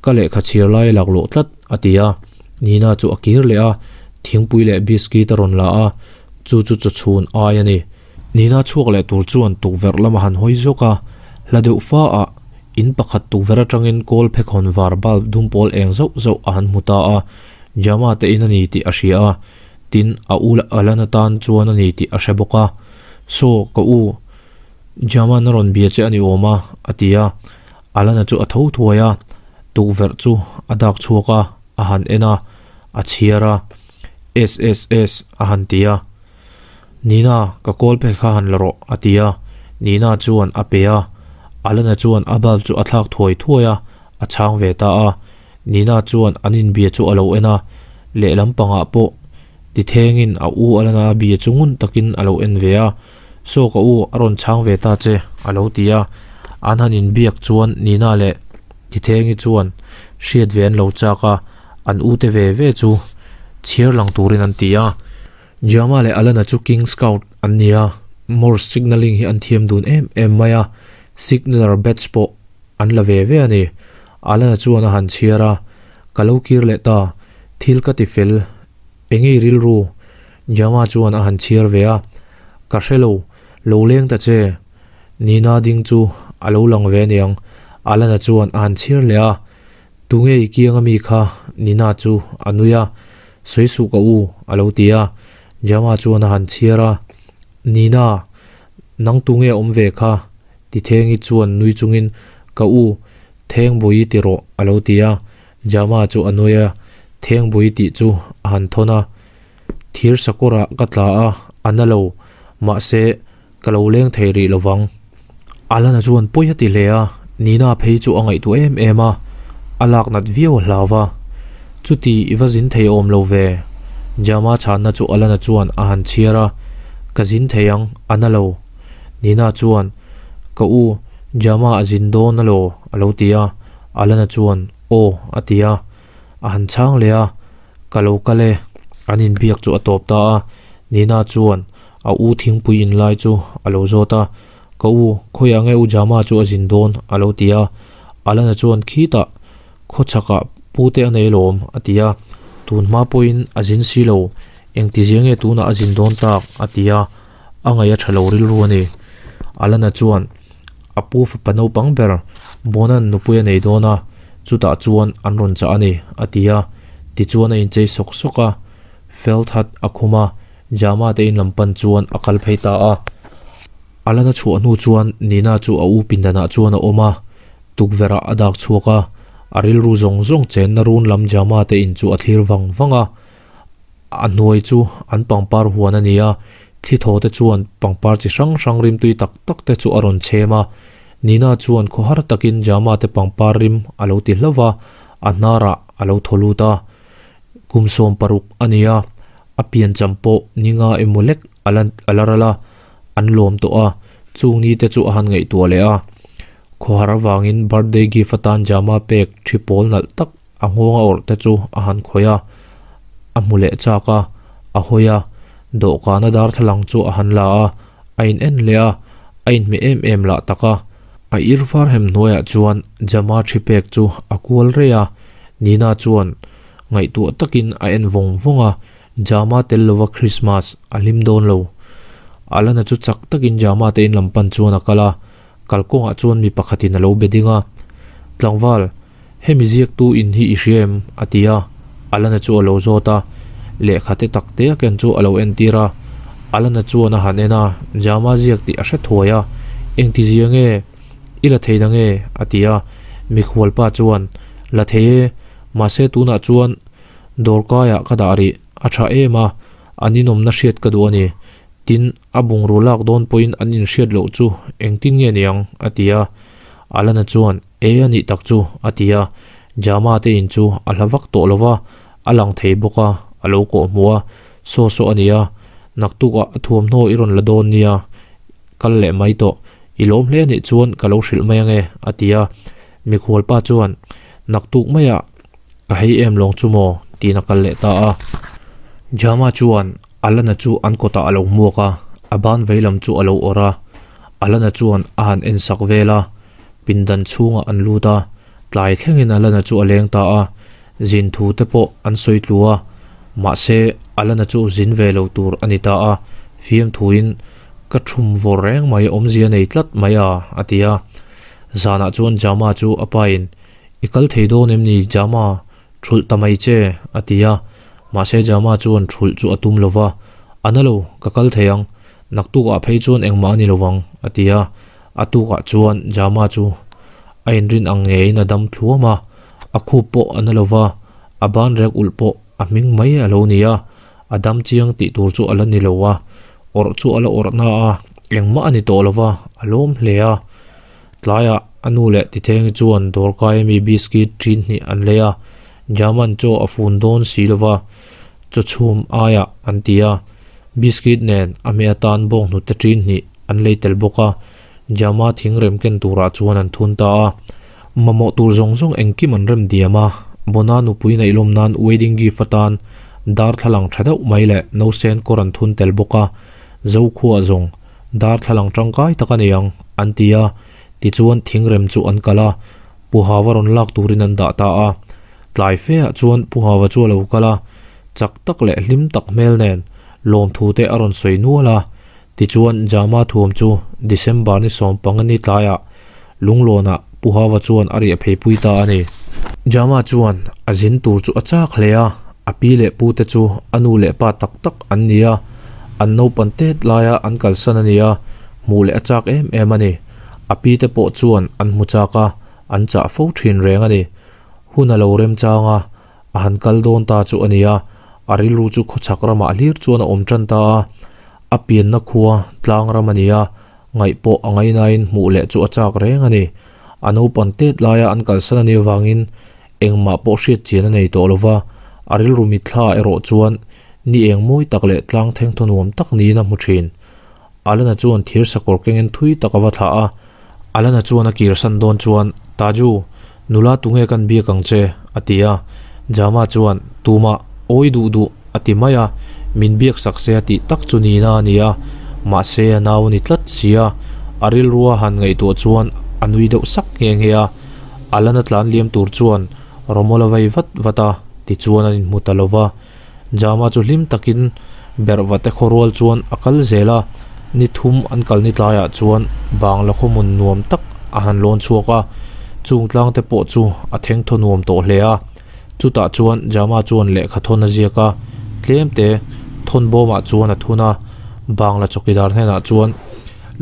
ka lehkha chhiar lai a laklawh tlat, a ti a. Nina chu a kir leh a, thingpui leh biscuit a rawn la a, chu chu chawchhun ai a ni. Nina chhuak leh tur chuan tukverh lam a han hawi zawk a, hla deuh fa ah In pakhat tukverh atangin kawl phekhawn var bulb dum pawl eng zauh zauh a han hmu ta a, Jama te in a ni tih a hria a, tin a u Alana tan chuan a ni tih a hre bawk a. Saw, ka u, Jama'n a rawn bia che a ni awm a, a ti a. Alana chu a tho thuai a, tukverh chu a dak chhuak a, a han en a, a chhiar a, SSS a han ti a. Nina, ka kawl phek kha han la rawh, a ti a. Nina chuan a pe a. Alana chuan a bulb chu a thlak thuai thuai a, a chhang ve ta a. Nina chuan an inbia chu a lo en a, lehlam pangah pawh tithengin a u Alana a bia chu ngun takin a lo en ve a. Saw ka u, a rawn chhang ve ta che, a lo ti a. An han inbiak chuan Nina leh Tithengi chuan hriat ve an lo chak a, an ute ve ve chu chhiar lang turin an ti a. Jama leh Alana chu King Scout an ni a, Morse signalling hi an thiam dun em em mai a, signaller badge pawh an la ve ve a ni. Alana chuan a han chhiar a, Ka lo kir leh ta, thil ka ti fel, enge i rilru? Jama chuan a han chhiar ve a, Ka hre lo, lo leng ta che. Nina ding chu a lo lang ve aniang, Alana chuan a han chhiar leh a, Tunge i kiang ami kha? Nina chu a nui a, Sawi suh ka u, a lo ti a. Jama chuan a han chhiar a, Nina, nang tunge awm ve kha? Tithengi chuan nui chungin, Ka u, Thengbuii ti rawh, a lo ti a. Jama chu a nui a, Thengbuii tih chu a han thawn a, Thir sakawrah ka tla a, a na lo, mahse, Ka lo leng thei rih lo vang. Alana chuan pawi a ti hle a, Nina phei chu a ngaihtuah em em a, a lak nat viau a hlau va. Chuti i va zin thei awm lo ve. Jama chhanna chu Alana chuan a han chhiar a, Ka zin thei ang, a na lo. Nina chuan, Ka u, Jama a zin dawn alaw? a lo ti a. Alana chuan, Aw, a ti a. A han chhang leh a, Ka lo kal e. An inbiak chu a tawp ta a, Nina chuan a u thingpui in lai chu a lo zawt a, Ka u, khawiah nge u Jama chu a zin dawn? a lo ti a. Alana chuan khitah khawchhakah pute a nei alawm a ti a. Tun hma pawhin a zin si lo, engtizia nge tunah a zin dawn tak? a ti a, a ngaih a tha lo rilru a ni. Alana chuan a pu fapa naupang ber Bonan nupui a nei dawn a, chutah chuan an rawn chah a ni a ti a. Tichuan a inchei sawk sawk a, felt hat a khum a. Jama te in lam pan chuan a kal phei ta a. Alana chhuah hnu chuan Nina chu a u pindanah chuan a awm a, tukverh ah a dak chhuak a, a rilru zawng zawng chenna run lam Jama te in chu a thlir vang vang a. A hnuai chu an pangpar huan a ni a, thli thaw te chuan pangpar chi hrang hrang rimtui tak tak te chu a rawn chhem a. Nina chuan khawhar takin Jama te pangpar rim a lo ti hlauh va, a hnarah a lo thaw lut a. Kum 16 a ni a, a piancham pawh ni nga emaw lek a la a la ral a, an lawm tawh a, chung ni te chu a han ngaihtuah leh a. Khawhar avangin birthday gift atan jama pek thi pawl nalh tak a nghawng a awrh te chu a han khawih a, a hmu leh chak a, a hawi a, dawhkana darthlalang chu a han la a, a in en leh a, a inhmeh em em lah tak a. A irfar hem hnuaiah chuan jama thi pek chu a kual rei a, Nina chuan ngaihtuah takin a en vawng vawng a, Jama tel lova Christmas a hlim dawn lo. Alana chu chak takin Jama te in lam pan chuan a kal a, kalkawngah chuan mi pakhatin a lo be ding a, Tlangval, hemi ziaktu in hi i hria em? a ti a, Alana chu a lo zawt a, lehkha te tak te a ken chu a lo entir a, Alana chuan a han en a, Jama ziak tih a hre thuai a, Engtizia nge? I la thei dang e? a ti a, mikhualpa chuan, La thei e, mahse tunah chuan dawrkaiah ka dah rih, a tha em a, an inawmna hriat ka duh a ni. Tin, a bungraw lak dawn pawhin an inhriat loh chu engtin nge niang? a ti a. Alana chuan, E a nih tak chu, a ti a. Jama te in chu a hla vak tawh lo va, a lang thei bawk a, a lo kawh hmuh a, Saw saw a nia, naktukah a thuamhnaw i rawn la dawn nia, kal leh mai tawh, i lawm hle anih chuan ka lo hrilh mai ange, a ti a. Mikhualpa chuan, Naktuk maiah ka hei em lawng chu maw? tiin a kal leh ta a. Jama chuan Alana chu an kawtah a lo hmuak a, a ban veilam chu a lo awrh a. Alana chuan a han en sak vel a, pindan chhungah an lut a, tlai thlengin Alana chu a leng ta a. Zin thu te pawh an sawi tlu a, mahse Alana chu zin ve lo tur a ni ta a, fiamthuin, Ka thum vawr reng mai awmzia nei tlat mai a, a ti a. Zanah chuan Jama chu a pain, I kal thei dawn em ni Jama, thulh ta mai che, a ti a. Mahse Jama chuan thulh chu a tum lo va, A na lo, ka kal thei ang, naktukah phei chuan engmah a ni lo vang, a ti a. A tukah chuan Jama chu a inrin ang ngeiin a dam thluam a, a khup pawh a na lo va, a ban rek ulh pawh a hming mai a lo ni a, a dam chiang tih tur chu a la ni lo a, awrh chu a la awrh na a, engmah a ni tawh lo va, a lawm hle a. Tlaiah a nu leh Tithengi chuan dawrkai ami biscuit ṭin hnih an lei a, German chaw a fun dawn si lo va, chaw chhum aiah an ti a, biscuit nen a hmeh atan bawnghnute ṭin hnih an lei tel bawk a, Jama thing rem ken turah chuan an thun ta a. Mamawh tur zawng zawng engkim an rem diam a, Bona nupui naihlawm nan wedding gift atan darthlalang tha deuh mai leh nausen kawr an thun tel bawk a, Zokhua zawng darthlalang tangkai tak a nei ang, an ti a, tichuan thingrem chu an kal a, Pu Hava rawn lak turin an dah ta a. Tlai fe ah chuan Pu Hava chu a lo kal a, chak tak leh hlim tak hmel nen lawmthu te a rawn sawi nual a, Tichuan, Jama thuam chu December ni sawmpangani tlaiah Lunglawnah Pu Hava chuan a riah pheipui ta a ni. Jama chuan a zin tur chu a chak hle a, a pi leh pu te chu a nu leh pa tak tak an ni a, an naupan tet laia an kalsan a ni a, hmuh leh a chak em em a ni. A pi te pawh chuan an hmu chak a, an chah fo thin reng a ni. Hun a lo remchang a, a han kal dawn ta chu a ni a, a rilru chu khawchhak ramah hlir chuan a awm tan ta a. A pianna khua tlang ram a ni a, ngaih pawh a ngainain hmuh leh chu a chak reng a ni. A naupan tet laia an kalsan a nih avangin engmah pawh hriat chian a nei tawh lo va, a rilru mitthla erawh chuan ni eng mawi tak leh tlang thengthaw nuam tak niin a hmu thin. Alana chuan thir sakawr kengin thui tak a va thlah a, Alana chuan a kirsan dawn chuan, Taju, nula tunge kan biak ang che? a ti a. Jama chuan, Tumah, awi duh duh, a ti mai a. Min biak sak se a tih tak chu nina a ni a, mahse a nau a ni tlat si a. A rilrua han ngaihtuah chuan a nui deuh sak nghe nghe a. Alana tlan liam tur chuan Romola vei vat vat a, tichuan an inhmu ta lo va. Jama chu hlim takin berhvate khawrual chuan a kal zel a, ni thum an kal ni tlaiah chuan bangla khawmun nuam tak a han lawn chhuak a, chung tlang te pawh chu a thengthaw nuam tawh hle a. Chutah chuan Jama chuan lehkha thawn a ziak a, tlem te thawn bawmah chuan a thun a, bangla chawkidar hnenah chuan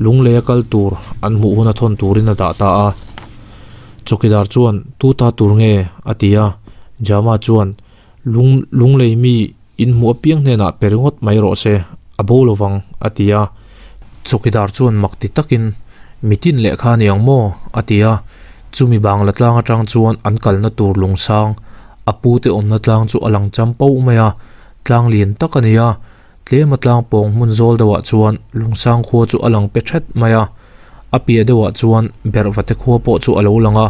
lunglei a kal tur an hmuh huna thawn turin a dah ta a. Chawkidar chuan, Tu ta tur nge? a ti a, Jama chuan, Lung lunglei mi in hmuh apiang hnenah pe ringawt mai rawh se, a bo lo vang, a ti a. Chawkidar chuan mak ti takin, Mitin lehkha a ni ang maw? a ti a. Chumi bangla tlang atang chuan an kalna tur lungsang, a pute awmna tlang chu a lang cham pauh mai a, tlang lian tak a ni a. Tlema tlang pawng hmun zawl deuhah chuan lungsang khua chu a lang pe that mai a. A piah deuhah chuan Berhvate khua pawh chu a lo lang a,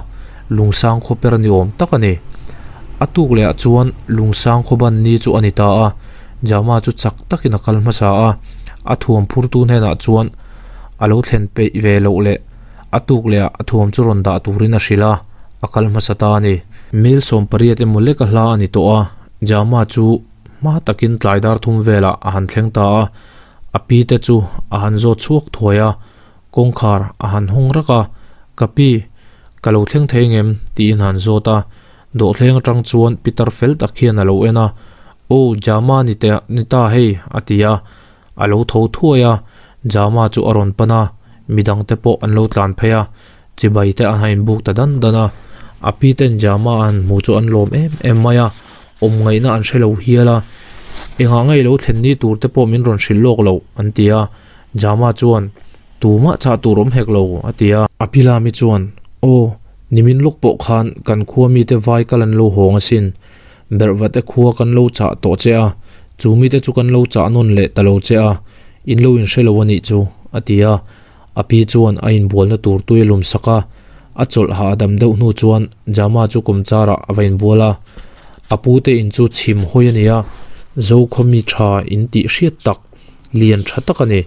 Lungsang khaw per ni awm tak a ni. A tuk lehah chuan Lungsang khaw ban ni chu a ni ta a, Jama chu chak takin a kal hmasa a, a thuam phurtu hnenah chuan a lo thlen peih ve loh leh a tuk lehah a thuam chu rawn dah turin a hrilh a, a kal hmasa ta a ni. Mel 18 emaw leka hla a ni tawh a, Jama chu hma takin tlai dar thum velah a han thleng ta a, A pi te chu a han zawt chhuak thuai a, kawngkhar a han hawng rak a, Ka pi, ka lo thleng thei ngem? tiin a han zawt a. Dawhthleng atang chuan pitar fel tak hian a lo en a, Aw, Jama ni te ni ta hei, a ti a. A lo tho thuai a, Jama chu a rawn pan a, midang te pawh an lo tlan phei a, chibai te a han inbuk ta dan dan a. A pi ten Jama a han hmu chu an lawm em em mai a, awm ngaihna an hre lo hial a, engah ngei lo thlen ni tur te pawh min rawn hrilh lawk loh an ti a, Jama chuan tumah chah tur awm hek lo a ti a. Apilami chuan aw nimin lawk pawh khan kan khua mite vai kal an lo hawng asin, berhvate khua kan lo chah tawh che a, chu mite chu kan lo chah nawn leh ta lo che a, in lo inhre lo a nih chu a ti a. A pi chuan a inbualna tur tui a lum sak a, a chawlh hah a dam deuh hnu chuan Jama chu kawmchar ah a va inbual a. A pu te in chu chhim hawi a ni a, Zokhaw mi tha in tih hriat tak, lian tha tak a ni.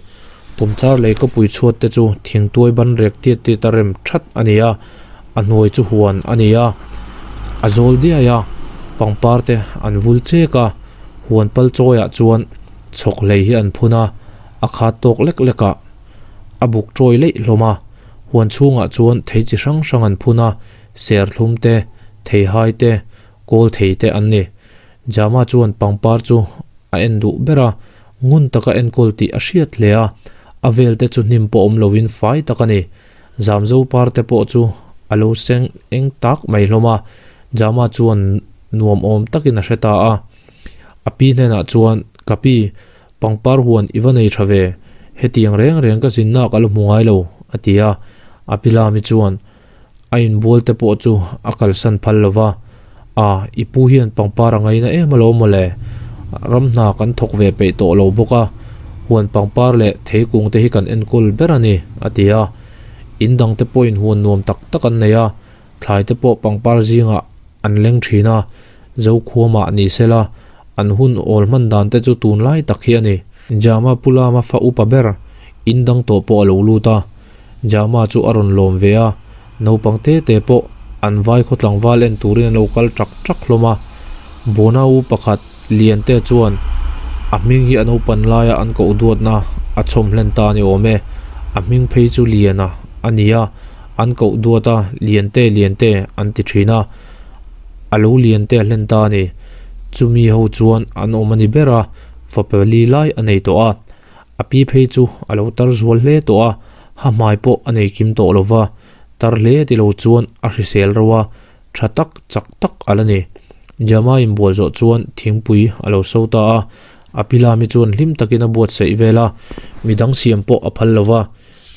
Kawmchar lei kawpui chhuat te chu thingtuai ban rek tiat tiat a rem that a ni a, a hnuai chu huan a ni a, a zawl diai a, pangpar te an vul chek a, huan pal chawi ah chuan chhawk hlei hi an phun a, a khat tawk lek lek ah. A buk chawi leih hlawm a, Huan chhungah chuan thei chi hrang hrang an phun a, serthlum te, theihai te, kawl thei te an ni. Jama chuan pangpar chu a en duh ber a, ngun taka enkawl tih a hriat hle a, a vel te chu hnim pawh awm lovin fai tak a ni. Zamzo par te pawh chu a lo seng eng tak mai hlawm a, Jama chuan nuam awm takin a hre ta a. A pi hnenah chuan, Ka pi, pangpar huan i va nei tha ve, hetiang reng reng ka zinna ka la hmu ngai lo, a ti a. A pi Lami chuan a inbual te pawh chu a kalsan phal lo va, A, i pu hian pangpar a ngaina em alawm mawle, ram hna kan thawk ve peih tawh lo bawk a, huan pangpar leh theikung te hi kan enkawl ber a ni, a ti a. In dang te pawhin huan nuam tak tak an nei a, Thlai te pawh pangpar zingah an leng thin a, Zokhuamah ni sela an hun awl hman dan te chu tunlai tak hi a ni. Jama pu lama fa upa ber in dang tawh pawh a lo lut a, Jama chu a rawn lawm ve a, naupang te te pawh an vai khaw tlangval en turin an lo kal ṭak ṭak hlawm a. Bona u pakhat lian te chuan a hming hi a naupan laia an koh duatna a chhawm hlen ta a ni awm e, a hming phei chu Liana a ni a. An koh duat a, Liante, Liante an ti thin a, a lo Liante a hlen ta a ni. Chumi ho chuan an awm a ni ber a, fapa li lai a nei tawh a. A pi phei chu a lo tar zual hle tawh a, ha hmai pawh a nei kim tawh lo va, tar hle ti lo chuan a hrisel reuh a, tha tak chak tak a la ni. Jama inbual zawh chuan thingpui a lo so ta a, a pi lami chuan hlim takin a buatsaih vel a, midang siam pawh a phal lo va.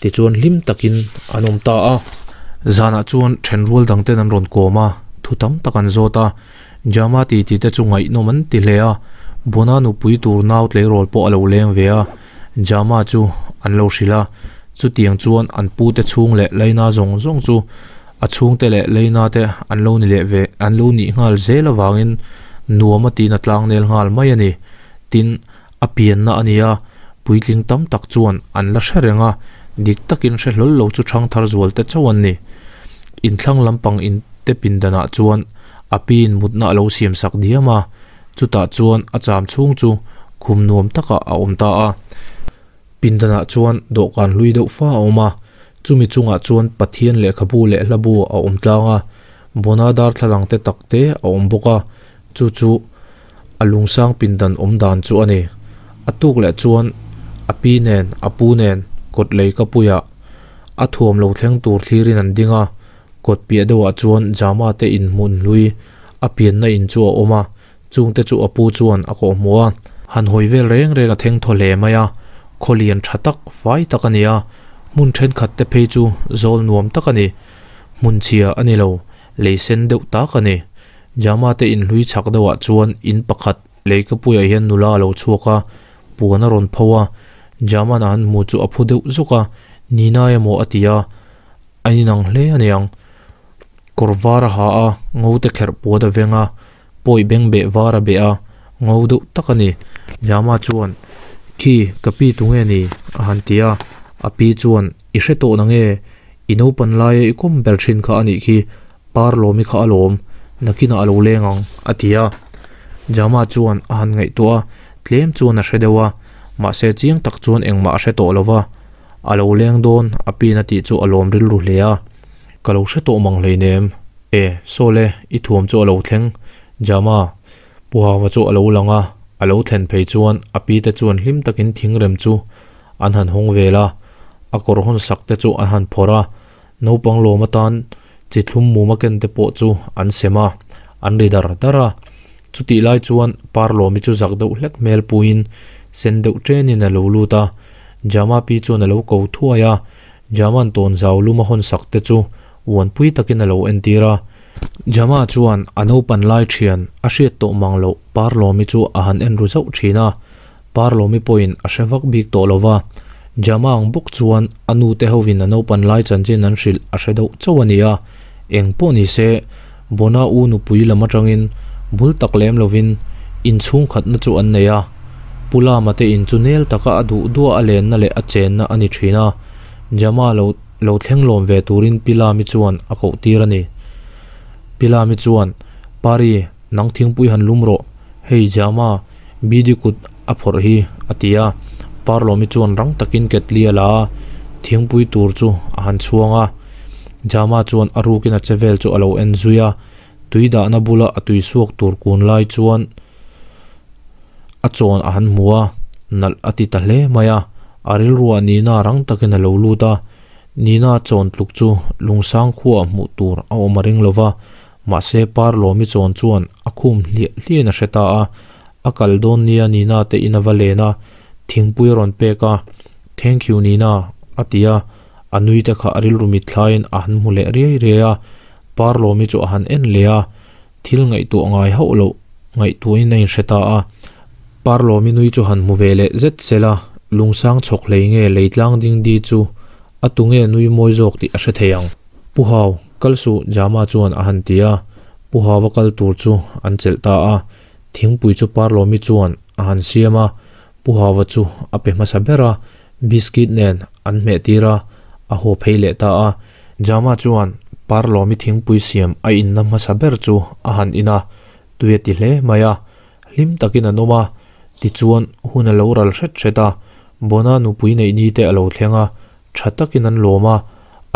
Tichuan hlim takin an awm ta a. Zanah chuan thenrual dangten an rawn kawm a, thu tam tak an zawt a. Jama titi te chu ngaihnawm an ti hle a, Bona nupui tur nau tleirawl pawh a lo leng ve a, Jama chu an lo hrilh a. Chutiang chuan an pute chhung leh Laina zawng zawng chu a chhungte leh Laina te an lo ni leh ve an lo nih nghal zel avangin nuam a tiin a tlangnel nghal mai a ni. Tin, A pianna a ni a, puitling tam tak chuan an la hre reng a, dik takin hre hlawl lo chu ṭhang thar zual te chauh an ni. Inthlang lampang in te pindanah chuan a piin mutna a lo siam sak diam a, chutah chuan a cham chhung chu khum nuam takah a awm ta a. Pindanah chuan dawhkan hlui deuh fa a awm a, chumi chungah chuan Pathian lehkhabu leh hlabu a awm tlang a, Bona darthlalang te tak te a awm bawk a, chu chu A lungsang pindan awm dan chu a ni. A tuk leh chuan a pi nen a pu nen kawt lei ka puiah a thuam lo thleng tur thlirin an ding a, kawt piah deuhah chuan Jama te inhmun hlui a pianna in chu a awm a, chungte chu a pu chuan a kawhhmuh a. Han hawi vel reng reng a theng thaw hle mai a, khaw lian tha tak fai tak a ni a, hmun thenkhat te phei chu zawl nuam tak a ni. Hmun chhia a ni lo, lei sen deuh tak a ni. Jama te inhlui chhak deuhah chuan in pakhat leikapuiah hian nula a lo chhuak a, puan a rawn pho a, Jaman a han hmu chu a phu deuh zuk a, Nina emaw a ti a, a inang hle a niang. Kawr var a ha a, ngo te kherh puat a veng a, pawi beng beh var a beh a, ngo deuh tak a ni. Jama chuan, Khi, ka pi tunge ni? a han ti a, a pi chuan, I hre tawh nange? I naupan laia i kawm ber thin kha a nih khi, par lawmi kha a lawm, nakinah a lo leng ang, a ti a. Jama chuan a han ngaihtuah a, tlem chuan a hre deuh a, mahse chiang tak chuan engmah a hre tawh lo va. A lo leng dawn, a pin a tih chu a lawm rilru hle a. Ka lo hre tawh mang hleinem. E, Sawle, i thuam chu a lo thleng, Jama. Pu Hava chu a lo lang a, a lo thlen phei chuan a pi te chuan hlim takin thingrem chu an han hawng vel a, a kawr hawn sak te chu an han phawrh a, naupang lawm atan chi thlum mum a ken te pawh chu an sem a, an ri dar dar a. Chutih lai chuan Parlawmi chu zak deuh hlek hmel puiin sen deuh ṭenin a lo lut a, Jama pi chuan a lo ko thuai a, Jama'n tawn zau lum a hawn sak te chu uanpui takin a lo entir a. Jama chuan a naupan lai ṭhian a hriat tawh mang loh Parlawmi chu a han en ru zauh ṭhin a, Parlawmi pawhin a hre vak bik tawh lo va, Jama ang bawk chuan a nu te hovin a naupan lai chanchin an hrilh a hre deuh chauh a ni a, eng pawh ni se, Bona u nupui lam atangin bul tak lem lovin inchhung khatna chu an nei a, Pu Lama te in chu nel taka a duh duah a lenna leh a chenna a ni thin a, Jama lo lo thleng lawm ve turin Pi Lami chuan a koh tir a ni. Pi Lami chuan, Pari, nang thingpui han lum rawh, hei Jama, Bidi kut a phawrh hi, a ti a. Parlawmi chuan rang takin ketli a la a, Thingpui tur chu a han chhuang a, Jama chuan a rukin a che vel chu a lo en zui a, tui dahna bula a tui suak tur kun lai chuan a chawn a han hmu a, nalh a ti ta hle mai a, a rilruah Nina rang takin a lo lut a, Nina chawn tluk chu lungsang khuaah hmuh tur a awm a ring lo va, mahse Parlawmi chawn chuan a khum hliah hliahin a hre ta a, a kal dawn nia Nina te in a va len a, thingpui a rawn pek a, Thank you Nina a ti a, a nui te kha a rilru mitthlaiin a han hmu leh riai riai a, Parlawmi chu a han en leh a, thil ngaihtuah ngai hauh loh ngaihtuahin a inhre ta a, Parlawmi nui chu han hmu ve leh zet sel a, lungsang chhawk hlei nge leitlang dingdi chu a tu nge nui mawi zawk tih a hre thei ang. Pu Hau, kal suh Jama chuan a han ti a, Pu Hau a kal tur chu an chelh ta a, thingpui chu Parlawmi chuan a han siam a, Pu Hauva chu a pe hmasa ber a, biscuit nen an hmeh tir a, a haw phei leh ta a. Jama chuan Parlawmi thingpui siam a inna hmasa ber chu a han in a, tui a ti hle mai a, hlim takin an awm a, tichuan hun a lo ral hret hret a, Bona nupui neih ni te a lo thleng a, tha takin an lawm a,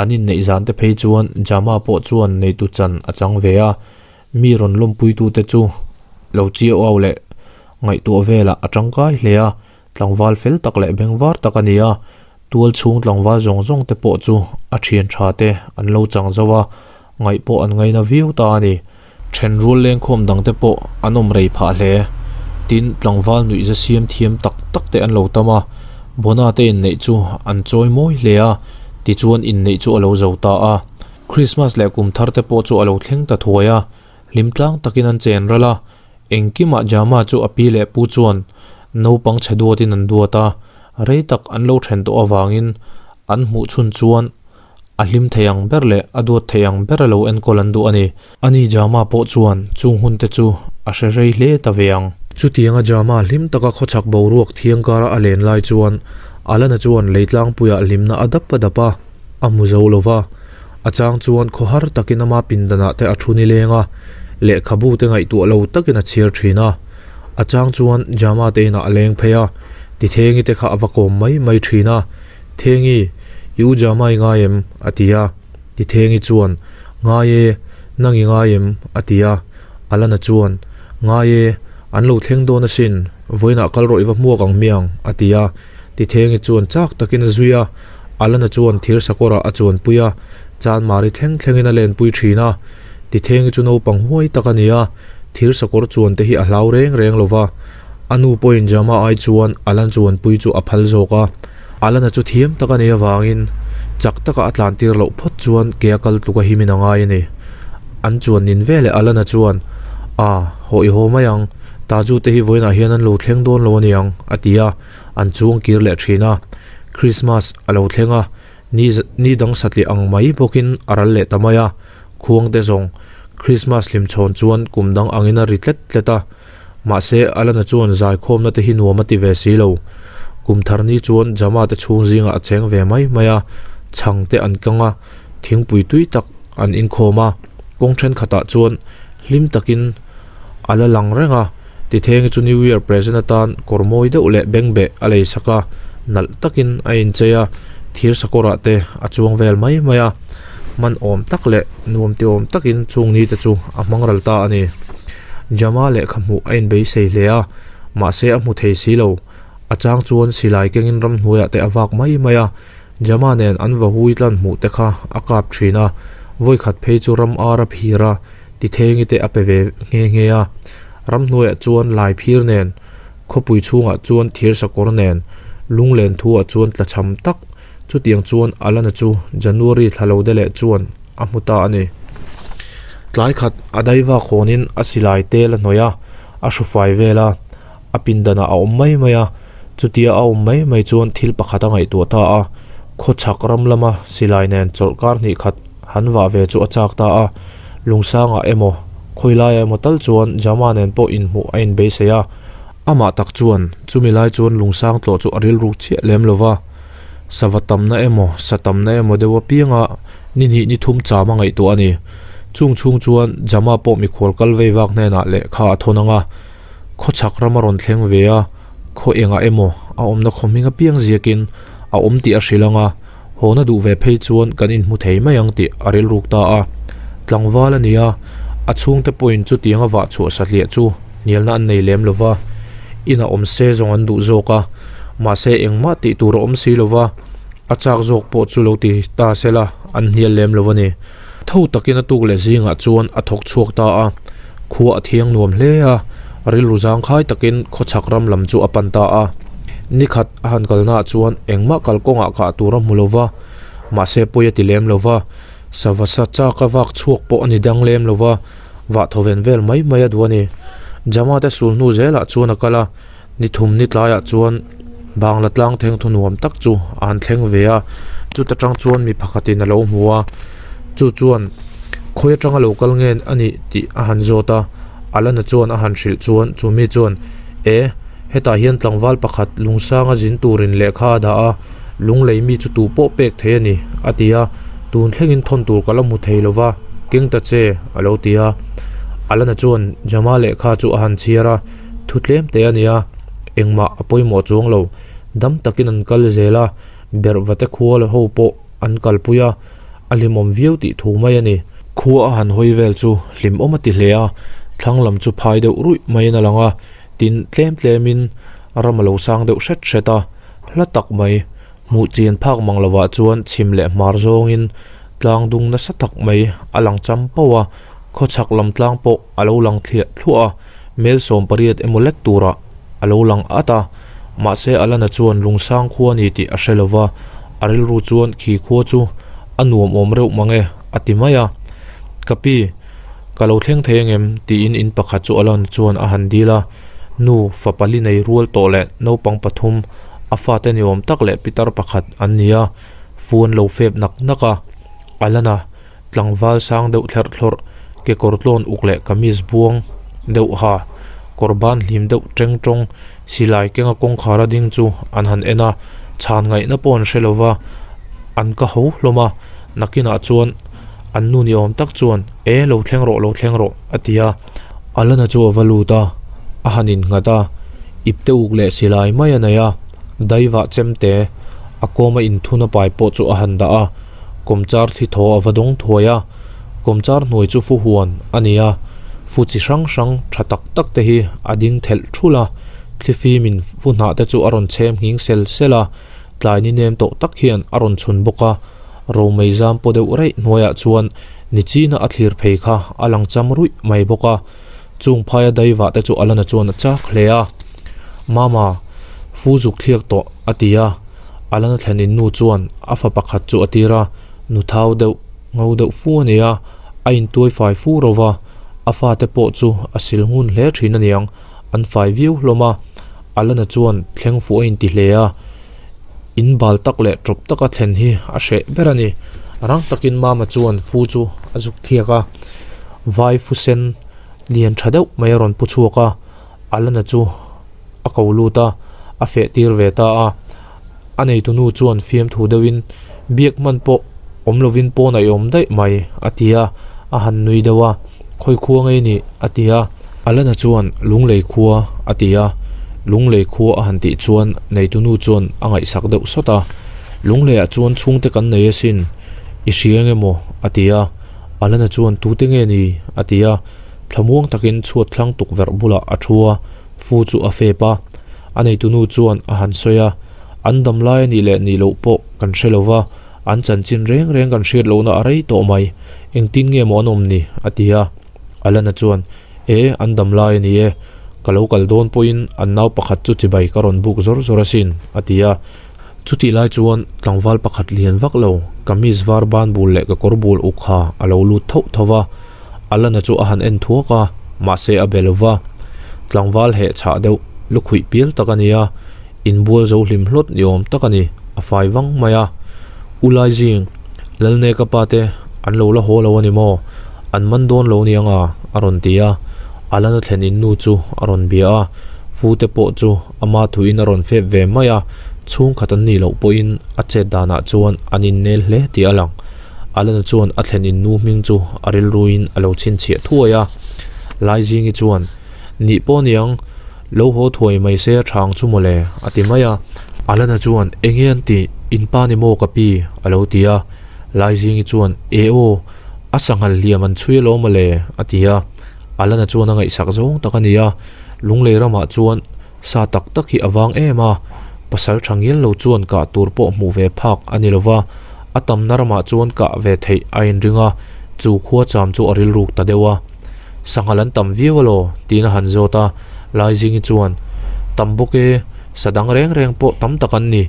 an inneih zan te phei chuan Jama pawh chuan neitu chan a chang ve a, mi rawn lawmpuitute chu lo chiau au leh ngaihtuah velah a tangkai hle a, tlangval fel tak leh bengvar tak a ni a, tual chhung tlangval zawng zawng te pawh chu a thian tha te an lo chang zo a, ngaih pawh an ngaina viau ta a ni. Then rual lengkhawm dang te pawh an awm rei phah hle. Tin, tlangval nuihza siam thiam tak tak te an lo tam a, Bona te inneih chu an chawi mawi hle a, tichuan inneih chu a lo zo ta a. Krismas leh kum thar te pawh chu a lo thleng ta thuai a, hlim tlang takin an chen ral a, engkimah Jama chu a pi leh pu chuan naupang chhe duatin an duat a, rei tak an lo then tawh avangin an hmuh chhun chuan a hlim thei ang ber leh a duat thei ang ber a lo enkawl an duh a ni. Ani Jama pawh chuan chung hun te chu a hre rei hle ta ve ang. Chutianga Jama hlim taka khawchhak boruak thiang kara a len lai chuan Alana chuan leitlangpuiah hlimna a dap a dap a. A hmu zo lo va, a chang chuan khawhar takin ama pindanah te a thu nileng a, lehkhabu te ngaihtuah lo takin a chhiar thin a. A chang chuan Jama te inah a leng phei a, Tithengi te kha a va kawm mai mai thin a, Thengi, i u Jama i ngai em? a ti a. Tithengi chuan, Ngai e, nang i ngai em? a ti a. Alana chuan, Ngai e, an lo thleng dawn asin, vawiinah kal rawh i va hmuak ang miang, a ti a. Tithengi chuan chak takin a zui a, Alana chuan thir sakawrah a chuanpui a, Chanmari thleng thlengin a lenpui thin a. Tithengi chu naupang huai tak a ni a, thir sakawr chuan te hi a hlau reng reng lo va. A nu pawhin Jama ai chuan Alan chuanpui chu a phal zawk a. Alana chu thiam tak a nih avangin chak taka a tlantir loh phawt chuan ke a kal tluk a himin a ngai a ni. An chuan nin veleh Alana chuan, A, haw i haw mai ang. Taju te hi vawiinah hian an lo thleng dawn lo a niang, a ti a, an chuang kir leh thin a. Krismas a lo thleng a, ni ni dang satliah ang mai bawkin a ral leh ta mai a. Khuang te zawng, Krismas hlimchhawn chuan kum dang angin a ri tlet tlet a. Mahse, Alana chuan zaikhawmna te hi nuam a ti ve si lo. Kum thar ni chuan Jama te chhung zingah a cheng ve mai mai a, chhang te an kang a, thingpui tui tak an inkhawm a. Kawng thenkhatah chuan hlim takin A la lang reng a, Tithengi chu New Year present atan kawr mawi deuh leh bengbeh a lei sak a, nalh takin a inchei a, thir sakawrah te a chuang vel mai mai a, hman awm tak leh nuam ti awm takin chung ni te chu a hmang ral ta a ni. Jama lehkha hmuh a inbeisei hle a, mahse a hmu thei si lo. A chang chuan silai kengin ramhnuaiah te a vak mai mai a, Jama nen an va hui tlan hmuh te kha a kap thin a, vawikhat phei chu ram ar a phir a, Tithengi te a pe ve nghe nghe a, ramhnuaiah chuan lai phir nen, khawpui chhungah chuan thir sakawr nen, lunglen thuah chuan tlachham tak, chutiang chuan Alana chu January thla lo de leh chuan a hmu ta a ni. Tlai khat a daiva khawnin a silai tel a hnawih a, a hrufai vel a, a pindanah a awm mai mai a, chutia a awm mai mai chuan thil pakhat a ngaihtuah ta a, khawchhak ram lama silai nen chawlhkar hnih khat han vah ve chu a chak ta a, Lungsangah emaw khawilaiah emaw tal chuan Jama nen pawh inhmuh a inbeisei a, amah tak chuan chumi lai chuan Lungsang tlawh chu a rilruk chiah lem lo va, sava tamna emaw sa tamna emaw deuh apianga ni hnih ni thum cham a ngaihtuah a ni. Chung chhung chuan Jama pawh mikhual kal vei vak hnenah lehkha a thawn ang a. Khawchhak ram a rawn thleng ve a, khaw engah emaw a awmna khaw hming apiang ziakin a awm tih a hrilh ang a, Hawn a duh ve phei chuan kan inhmu thei mai ang tih a rilruk ta a. Tlangval a ni a, a chhungte pawhin chutianga vah chhuah satliah chu hnialna an nei lem lo va, inah awm se zawng an duh zawk a, mahse engmah tih tur a awm si lo va, a chak zawk pawh chu lo ti ta se la an hnial lem lo a ni. Tho takin a tuk leh zingah chuan a thawk chhuak ta a, khua a thiang nuam hle a, rilru zangkhai takin khawchhak ram lam chu a pan ta a. Nikhat a han kalnaah chuan engmah kalkawngah kah tur a hmu lo va, mahse pawi a ti lem lo va, sava sa chaka vak chhuak pawh a ni dang lem lo va, vah thawven vel mai mai a duh a ni. Jama te sul hnu zelah chuan a kal a, ni thum ni tlaiah chuan Bangla tlang theng thu nuam tak chu a han thleng ve a, chuta tang chuan mi pakhatin a lo hmu a, chu chuan khawi atanga lo kal nge a nih tih a han zawt a, Alana chuan a han hrilh chuan chu mi chuan E, hetah hian tlangval pakhat lungsanga zin turin lehkha a dah a, lunglei mi chu tu pawh pek thei a ni a ti a, tun thlengin thawn tur ka la hmu thei lo va, keng ta che a lo ti a. Alana chuan Jama lehkha chu a han chhiar a. Thu tlem te a nia, engmah a pawimawh chuang lo. Dam takin an kal zel a, berhvate khua la ho pawh an kalpui a, a hlimawm viau tih thu mai a ni. Khua a han hawi vel chu hlimawm a ti hle a, thlang lam chu phai deuh ruih maiin a lang a, tin tlem tlemin ram a lo sang deuh hret hret a, hla tak mai. Hmuh chian phak mang lovah chuan chhim leh hmar zawngin tlang dung nasa tak mai a lang cham pauh a, khawchhak lam tlang pawh a lo lang thliah thluah a, mel 18 emaw lek turah a lo lang at a, mahse Alana chuan lungsang khua a ni tih a hre lova, a rilru chuan khi khua chu a nuam awm reuh mang e a ti mai a. Ka pi, ka lo thleng thei angem? tiin in pakhat chu Alana chuan a han dil a, nu fa pali nei rual tawh leh naupang pathum a fate ni awm tak leh pitar pakhat an ni a, fu an lo fep nak nak a, Alana Tlangval sang deuh thlerh thlawrh, kekawr tlawn uk leh kamis buang deuh ha, kawr ban hlim deuh teng tawng, silai kenga kawngkhar a ding chu an han en a, chhan ngaihna pawh an hre lo va, an ka ho hlawm a, nakinah chuan an nu ni awm tak chuan, E, lo thleng rawh, lo thleng rawh, a ti a. Alana chu a va lut a, a han innghat a, ipte uk leh silai mai a nei a, daivah chemte a kawma inthun a pai pawh chu a han dah a. Kawmchar thli thaw a va dawng thuai a, kawmchar hnuai chu fu huan a ni a, fu chi hrang hrang tha tak tak te hi a ding thelh thul a, thli fimin fu hnah te chu a rawn chhem nghing sel sel a, tlai ni nem tawh tak hian a rawn chhun bawk a, romei zam paw deuh raih hnuaiah chuan ni china a thlir phei kha a lang cham ruih mai bawk a, chung phaia daivah te chu Alana chuan a chak hle a, Mama, fu zuk thliak tawh a ti a. Alana thlenin nu chuan a fa pakhat chu a tir a, nu thau deuh, ngo deuh fu a ni a, a intuai fai fu ro va, a fate pawh chu a sil ngun hle thin a niang, an fai viau hlawm a. Alana chuan thleng fuh a inti hle a, in bal tak leh tawp taka thlen hi a hreh ber a ni. Rang takin Mama chuan fu chu a zuk thliak a, vai fu sen lian tha deuh mai a rawn pu chhuak a, Alana chu a ko lut a, a feh tir ve ta a. A neitu nu chuan fiamthu deuhin, Biak hman pawh awm lovin pawn a i awm daih mai, a ti a, a han nui deuh a. Khawi khua ngei nih? a ti a. Alana chuan, Lunglei khua, a ti a. Lunglei khua a han tih chuan neitu nu chuan a ngaihsak deuh sawt a. Lungleiah chuan chhungte kan nei asin, i hria eng emaw? a ti a. Alana chuan, Tute nge ni? a ti a. Thlamuang takin chhuat thlang tukverh bulah a thu a, fu chu a fep a. A neitunu chuan a han sawi a, An dam lai a nih leh nih loh pawh kan hre lo va, an chanchin reng reng kan hriat lohna a rei tawh mai. Engtin nge maw an awm ni? a ti a. Alana chuan, E, an dam lai a ni e. Ka lo kal dawn pawhin an nau pakhat chu chibai ka rawn buk zawr zawr asin, a ti a. Chutih lai chuan tlangval pakhat lian vak lo, kamis var ban bul leh kekawr bul uk kha a lo lut thauh tho va. Alana chu a han en thuak a, mahse a be lo va. Tlangval heh chhah deuh, lukhuih pial tak a ni a, inbual zo hlim hlawt ni awm tak a ni, a fai vang mai a. U Laizing, Lalneka pa te an lo la haw lo a ni maw? An man dawn lo ni anga? a rawn ti a. Alana thlen in nu chu a rawn bia a, Fute pawh chu ama thuin a rawn fep ve mai a, chhungkhat an nih loh pawhin a chet danah chuan an innel hle tih a lang. Alana chuan a thlen in nu hming chu a rilruin a lo chhinchhiah thuai a. Laizingi chuan, Nih pawh niang, lo haw thuai mai se a thang chu mawle, a ti mai a. Alana chuan, Enge an tih? In pa ni maw ka pi? a lo ti a. Laizingi chuan, E aw, a sanghal hliam an chhui alawm mawle, a ti a. Alana chuan a ngaihsak zawng tak a ni a, Lunglei ramah chuan sa tak tak hi a vang em a, pasal tha ngial lo chuan kah tur pawh hmuh ve phak a ni lova, a tamna ramah chuan kah ve theih a inring a, chu khua cham chu a rilruk ta deuh a. Sanghal an tam viau alaw? tiin a han zawt a, Laizingi chuan, Tam bawk e, sa dang reng reng pawh tam tak an ni,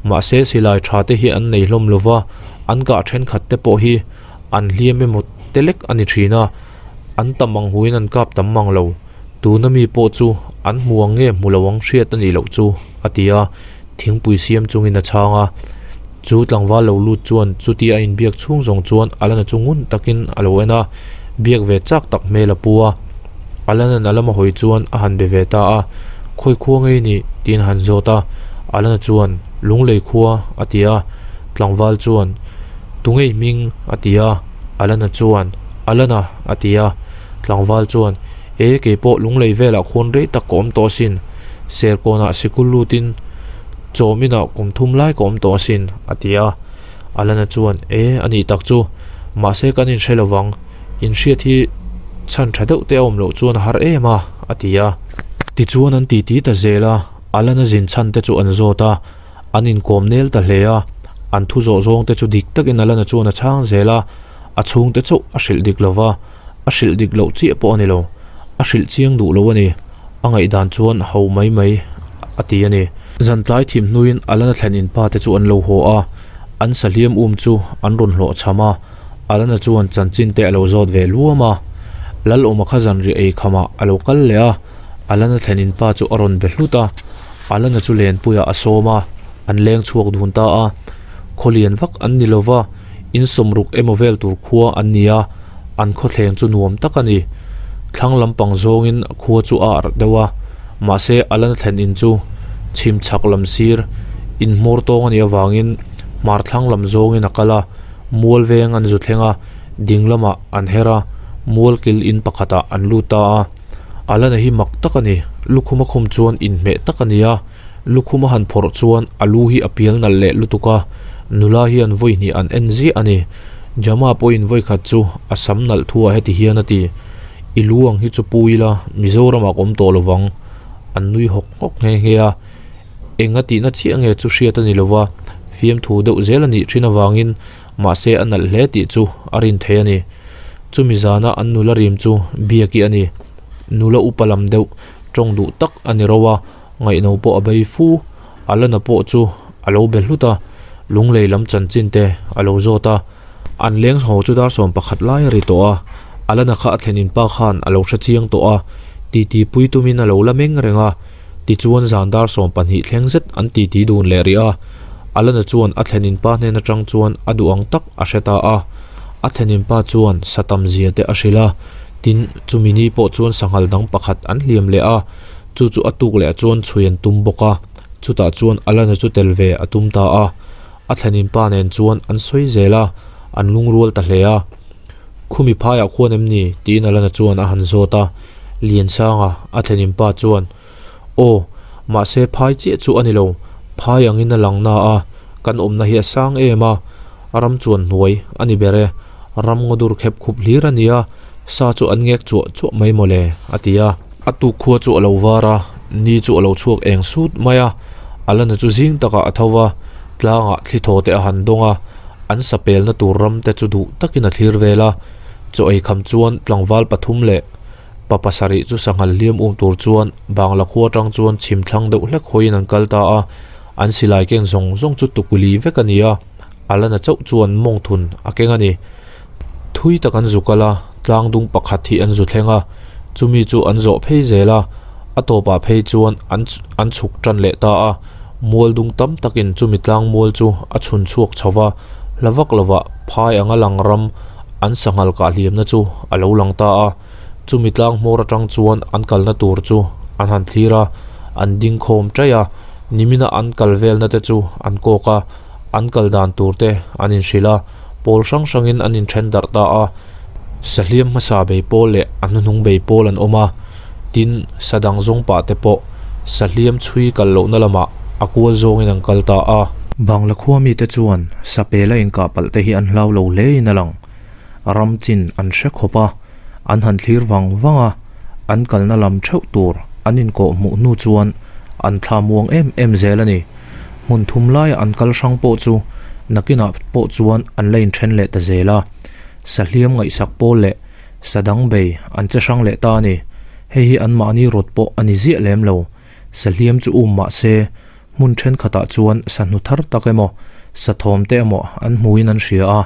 mahse silai tha te hi an nei hlawm lova, an kah thenkhat te pawh hi an hliam emaw te lek a ni thin a, an tam ang huin an kap tam mang lo, tuna mi pawh chu an hmu ang nge hmu lo ang hriat a nih loh chu, a ti a, thingpui siam chungin a chhang a. Chu tlangval lo lut chuan chuti a inbiak chhung zawng chuan Alana chu ngun takin a lo en a, biak ve chak tak hmel a pu a. Alana'n a lama hawi chuan a han be ve ta a, Khawi khua ngei ni? tiin a han zawt a. Alana chuan, Lunglei khua, a ti a. Tlangval chuan, Tu ngei hming? a ti a. Alana chuan, Alana, a ti a. Tlangval chuan, E, kei pawh Lunglei velah khuan rei tak ka awm tawh asin. Serkawnah sikul lutin chawm inah kum thum lai ka awm tawh asin, a ti a. Alana chuan, E, a nih tak chu. Mahse kan inhre lo vang. Inhriat hi chhan tha deuh te a awm loh chuan a har em a, a ti a. Tichuan an titi ta zel a, Alana zin chhan te chu an zawt a. An inkawm nel ta hle a, an thu zawh zawng te chu dik takin Alana chuan a chhang zel a, a chhungte chauh a hrilh dik lo va, a hrilh dik loh chiah pawh a ni lo, a hrilh chiang duh lo a ni, a ngaihdan chuan ho mai mai a ti a ni. Zantlai thim hnuin Alana thlen in pa te chu an lo haw a, an sahliam um chu an rawn hlawh chham a, Alana chuan chanchin te a lo zawt ve luam a, Lalawma kha zanriah ei khamah a lo kal leh a, Alana thlen in pa chu a rawn be hlut a, Alana chu lenpuiah a sawm a, an leng chhuak dun ta a. Khaw lian vak an ni lova, in sawmruk emaw vel tur khua an ni a, an khawthleng chu nuam tak a ni. Thlang lampang zawngin khua chu a arh deuh a, mahse Alana thlen in chu chhim chhak lam sir in hmawr tawng a nih avangin hmar thlang lam zawngin a kal a, mual veng an zu thleng a, ding lamah an her a, mual kil in pakhatah an lut ta a. Alana hi mak tak a ni, lukhum a khum chuan inhmeh tak a ni a, lukhum a han phawrh chuan a lu hi a pial nalh leh lutuk a, nula hian vawi hnih an en ziah a ni. Jama pawhin vawi khat chu a sam nalh thu ah heti hian a ti, I lu ang hi chu pu ila Mizoramah ka awm tawh lo vang, an nui hawk hawk nghe nghe a, eng a tihna chiah nge chu hriat a ni lo va, fiamthu deuh zel a nih thin avangin mahse a nalh hle tih chu a rin thei a ni. Chumi zana an nula rim chu Biaki a ni. Nula upa lam deuh tawng duh tak a ni ro a, ngaihno pawh a bei fu. Alana pawh chu a lo be hlut a, lunglei lam chanchin te a lo zawt a. An leng haw chu dar 11 lai a ri tawh a, Alana kha a thlenin pa khan a lo hre chiang tawh a, titi pui tumin a lo la meng reng a. Tichuan zan dar 12 thleng zet an titi dun leh rih a, Alana chuan a thlenin pa hnen atang chuan a duh ang tak a hre ta a. A thlenin pa chuan sa tam zia te a hrilh a, tin chumi ni pawh chuan sanghal dang pakhat an hliam leh a, chu chu a tuk leh chuan chhui an tum bawk a, chutah chuan Alana chu tel ve a tum ta a. A thlenin pa nen chuan an sawi zel a, an lungrual ta hle a. Khumi phaiah khuan em ni? tiin Alana chuan a han zawt a. Liansanga, a thlenin pa chuan, Aw, mahse phai chiah chu a ni lo, phai angin a lang na a, kan awmna hi a sang em a, ram chuan hnuai a ni ber e, ram ngaw dur khep khup hlir a ni a, sa chu an ngek chuah chuah mai mawle, a ti a. A tuk khua chu a lo var a, ni chu a lo chhuak eng sut mai a, Alana chu zing takah a tho va, tlangah thli thaw te a han dawng a, an sa pelna tur ram te chu duh takin a thlir vel a, chaw ei kham chuan tlangval pathum leh pa pasarih chu sanghal hliam um tur chuan Bangla khua atang chuan chhim thlang deuh hlek hawiin an kal ta a, an silai keng zawng zawng chu tukuli vek a ni a, Alana chauh chuan mawng thun a keng a ni. Thui tak an zu kal a, tlang dung pakhat hi an zu thleng a, chumi chu an zawh phei zel a, a tawpah phei chuan an an chhuk tan leh ta a, mual dung tam takin chumi tlang mual chu a chhun chhuak chho va, hla vak lovah phai anga lang ram an sanghal kah hliamna chu a lo lang ta a, chumi tlang hmawr atang chuan an kalna tur chu an han thlir a, an ding khawm chaih a, nimina an kal velna te chu an kawk a, an kal dan tur te an inhrilh a, pawl hrang hrangin an inthen darh ta a, sahliam hmasa bei pawl leh a hnuhnung bei pawl an awm a, tin sa dang zawng pah te pawh sahliam chhui kal lohna lamah a kual zawngin an kal ta a. Bangla khua mite chuan sapela inkah palh te hi an hlau lo hle in a lang. Ram chin an hre khawp a, an han thlir vang vang a, an kalna lam theuh tur an inkawh hmuh hnu chuan an thla muang em em zel a ni. Hmun thum laia an kal hrang pawh chu nakinah pawh chuan an la inthen leh ta zel a. Sahliam ngaihsak pawl leh sadang bei an che hrang leh ta a ni. Hei hi anmahni rawt pawh a ni ziah lem lo. Sahliam chu um mah se hmun thenkhatah chuan sahnu thar tak emaw, sathawm te emaw an hmuin an hria a,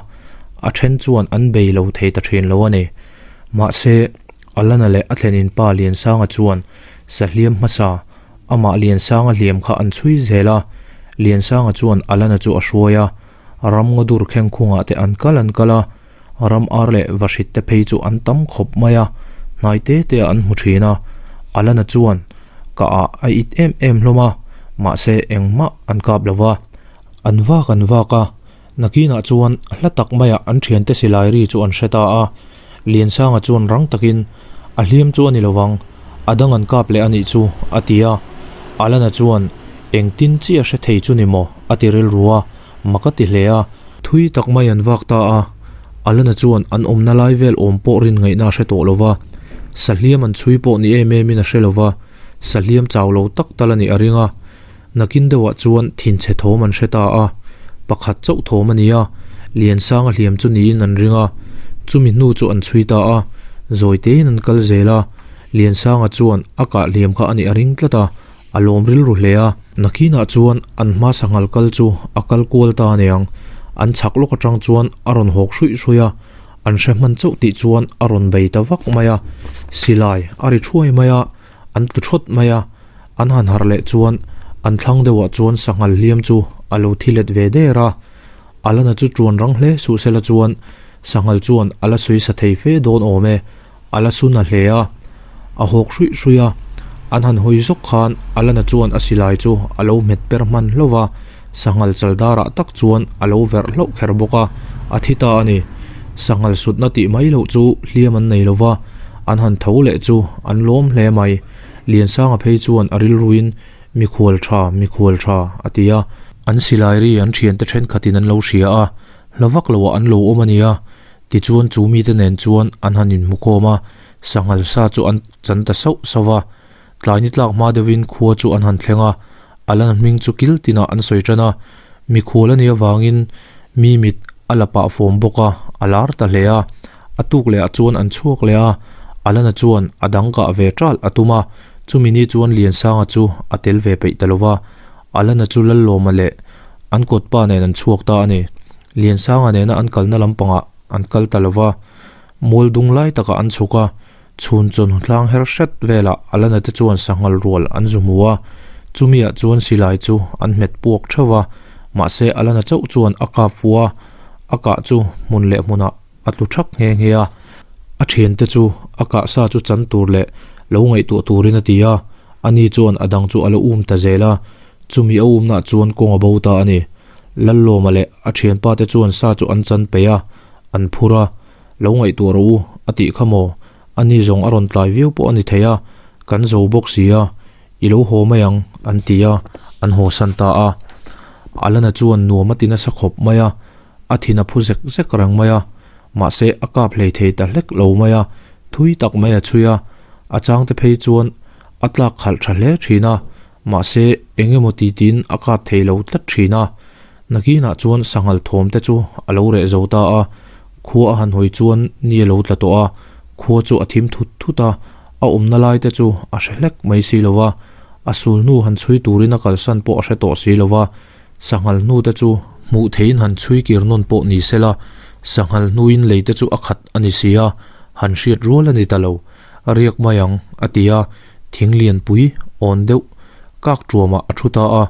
a then chuan an bei lo thei ta thin lo a ni. Mahse, Alana leh a thlenin pa Liansanga chuan sahliam hmasa, amah Liansanga hliam kha an chhui zel a, Liansanga chuan Alana chu a hruai a, ramngaw dur khengkhungah te an kal an kal a, ram ar leh vahrit te phei chu an tam khawp mai a, hnai te te ah an hmu thin a, Alana chuan ka ah a it em em hlawm a, mahse engmah an kap lo va, an vak an vak a, nakinah chuan hla tak maiah an thiante silai ri chu an hre ta a, Liansanga chuan rang takin a hliam chu a ni lovang, a dang an kap leh a nih chu a ti a, Alana chuan engtin chiah hre thei chu ni maw a ti rilru a. Mak a ti hle a. Thui tak mai an vak ta a, Alana chuan an awmna lai vel awm pawh rin ngaihna a hre tawh lo va, sahliam an chhui pawh ni em emin a hre lo va, sahliam chau lo tak tal a nih a ring a. Nakin deuhah chuan thinchhe thawm an hre ta a, pakhat chauh thawm a ni a, Liansanga hliam chu niin an ring a, chumi hnu chu an chhui ta a, zawi tein an kal zel a, Liansanga chuan a kah hliam kha a nih a ring tlat a, A lawm rilru hle a, nakinah chuan an hma sanghal kal chu a kal kual ta aniang. An chhak lawk atang chuan a rawn hawk hruih hruih a, an hre hman chauh tih chuan a rawn bei ta vak mai a. Silai a ri thuai mai a, an tlu thawt mai a. An han harh leh chuan an thlang deuhah chuan sanghal hliam chu a lo thi let ve der a. Alana chu tuan rang hle suh sela chuan sanghal chuan a la sawi sa thei fe dawn awm e. A la sun a hle a, a hawk hruih hruih a, an han hawi zawk khan Alana chuan a silai chu a lo hmet per hman hlauh va, sanghal chal darah tak chuan a lo verh hlauh kher bawk a, a thi ta a ni. Sanghal sutna tih mai loh chu hliam an nei lo va, an han tho leh chu an lawm hle mai. Liansanga phei chuan a rilruin, Mikhual tha, mikhual tha, a ti a. An silai ri an thiante thenkhatin an lo hria a, hla vak loah an lo awm a nia. Tichuan chu mite nen chuan an han inhmukhawm a, sanghal sa chu an chan ta sauh sauh va. Tlai ni tlak hma deuhin khua chu an han thleng a, Alana hming chu kil tinah an sawi tan a. Mikhual a nih avangin mi mit a la pah fawm bawk a, a lar ta hle a. A tuk lehah chuan an chhuak leh a, Alana chuan a dang kah ve ṭalh a tum a, chumi ni chuan Liansanga chu a tel ve peih ta lo va. Alana chu Lallawma leh an kawtpa nen an chhuak ta a ni. Liansanga nena an kalna lampangah an kal ta lo va, mual dung lai takah an chhuk a, chhun chawn tlang her hret velah Alana te chuan sanghal rual an zu hmu a, chumiah chuan silai chu an hmet puak theuh va, mahse Alana chauh chuan a kap fuh a, a kah chu hmun leh hmunah a tlu thak nghe nghe a, a thiante chu a kah sa chu chan tur leh lo ngaihtuah turin a ti a, ani chuan a dang chu a la um ta zel a, chumi a umnah chuan kawng a bo ta a ni. Lallawma leh a thianpa te chuan sa chu an chan peih a, an phur a, Lo ngaihtuah rawh u, a tih kha maw? Ani zawng a rawn tlai viau pawh a ni thei a, kan zo bawk si a, i lo haw mai ang, an ti a, an haw san ta a. Alana chuan nuam a ti nasa khawp mai a, a thin a phu zek zek reng mai a, mahse a kap hlei thei ta hlek lo mai a, thui tak mai a chhui a, a changte phei chuan a tlak khalh tha hle thin a, Mahse, eng emaw ti tiin a kap thei lo tlat thin a. Nakinah chuan sanghal thawm te chu a lo reh zo ta a, khua a han hawi chuan ni a lo tla tawh a, khua chu a thim thut thut a, a awmna lai te chu a hre hlek mai si lo va, a sul hnu han chhui turin a kalsan pawh a hre tawh si lo va, sanghal hnu te chu hmuh theiin han chhui kir nawn pawh ni sela, sanghal hnuin lei te chu a khat a ni si a, han hriat rual a ni ta lo. A riak mai ang, a ti a, thing lianpui awn deuh kak tuamah a thu ta a,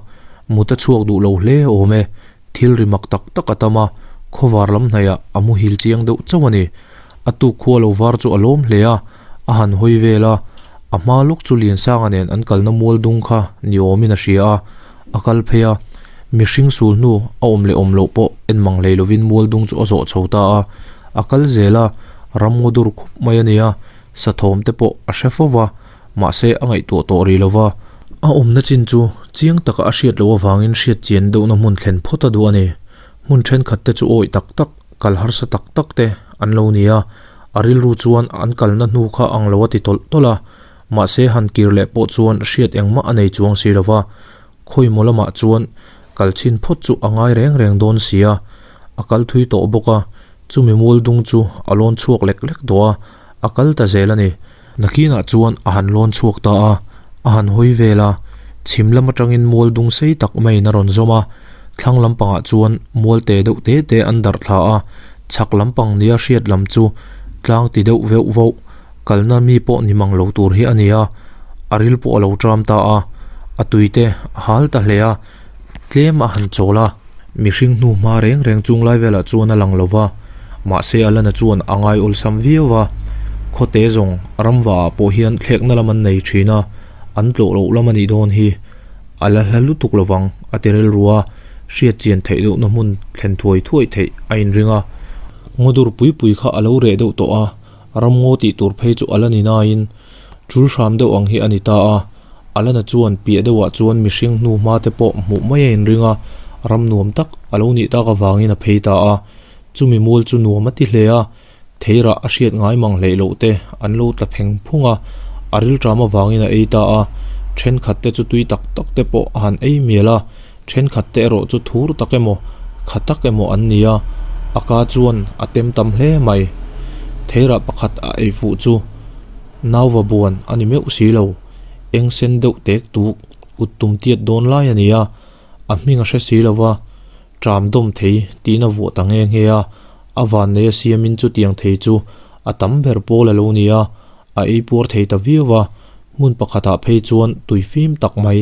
mut a chhuak duh lo hle awm e, thil ri mak tak tak a tam a, khawvar lam hnaihah a muhil chiang deuh chauh a ni. A tuk khua lo var chu a lawm hle a, a han hawi vel a, a hma lawk chu Liansanga nen an kalna mual dung kha ni awmin a hria a, a kal phei a, mihring sul hnu a awm leh awm loh pawh en mang hlei lovin mual dung chu a zawh chho ta a, a kal zel a, ram ngaw dur khup mai a ni a, sathawm te pawh a hre fo va, mahse a ngaihtuah tawh rih lo va, a awmna chin chu chiang taka a hriat loh avangin hriat chian deuhna hmun thlen phawt a duh a ni. Hmun thenkhat te chu awih tak tak, kal harsa tak tak te an lo ni a, a rilru chuan an kalna hnu kha ang lo a ti tawlh tawlh a, mahse han kir leh pawh chuan hriat engmah a nei chuang si lo va, khawimaw lamah chuan kal chhin phawt chu a ngai reng reng dawn si a, a kal thui tawh bawk a, chumi mual dung chu a lawn chhuak lek lek tawh a, a kal ta zel a ni. Nakinah chuan a han lawn chhuak ta a, a han hawi vel a, chhim lam atangin mual dung sei tak maiin a rawn zawm a, thlang lampangah chuan mual te deuh te te an darh thla a, chhak lampang nia hriat lam chu tlang ti deuh veuh vauh, kalna mi pawh ni mang lo tur hi a ni a, a ril pawh a lo tram ta a, a tui te a hal ta hle a, tlem a han chawl a, mihring hnu hma reng reng chung lai velah chuan a lang lo va, mahse Alana chuan a ngai awlsam viau va, khawte zawng ramva ah pawh hian thlekna lam an nei thin a, an tlawh loh lam a nih dawn hi, a la hla lutuk lovang a ti rilru a, hriat chian theih deuhna hmun thlen thuai thuai theih a inring a, ngawdur pui pui kha a lo reh deuh tawh a. Ramngaw tih tur phei chu a la ni nain tul hram deuh ang hi a ni ta a, Alana chuan piah deuhah chuan mihring hnu hma te pawh hmuh mai a inring a, ram nuam tak a lo nih tak avangin a phei ta a. Chumi mual chu nuam a ti hle a, theirah a hriat ngai mang hleih loh te an lo tla pheng phung a, a rilṭam avangin a ei ta a, thenkhat te chu tui tak tak te pawh a han ei mial a, thenkhat te erawh chu thur tak emaw, kha tak emaw an ni a, a ka chuan a tem tam hle mai. Theirah pakhat a ei fuh chu nauva buan a ni meuh si lo, eng sen deuh tek tuk kut tum tiat dawn lai a ni a, a hming a hre si lo va, ṭam dawm thei tiin a vuah ta nghe nghe a, a vannei a siamin chutiang thei chu a tam ber pawl a lo ni a, A ei puar thei ta viau a, hmun pakhatah phei chuan tui fim tak mai,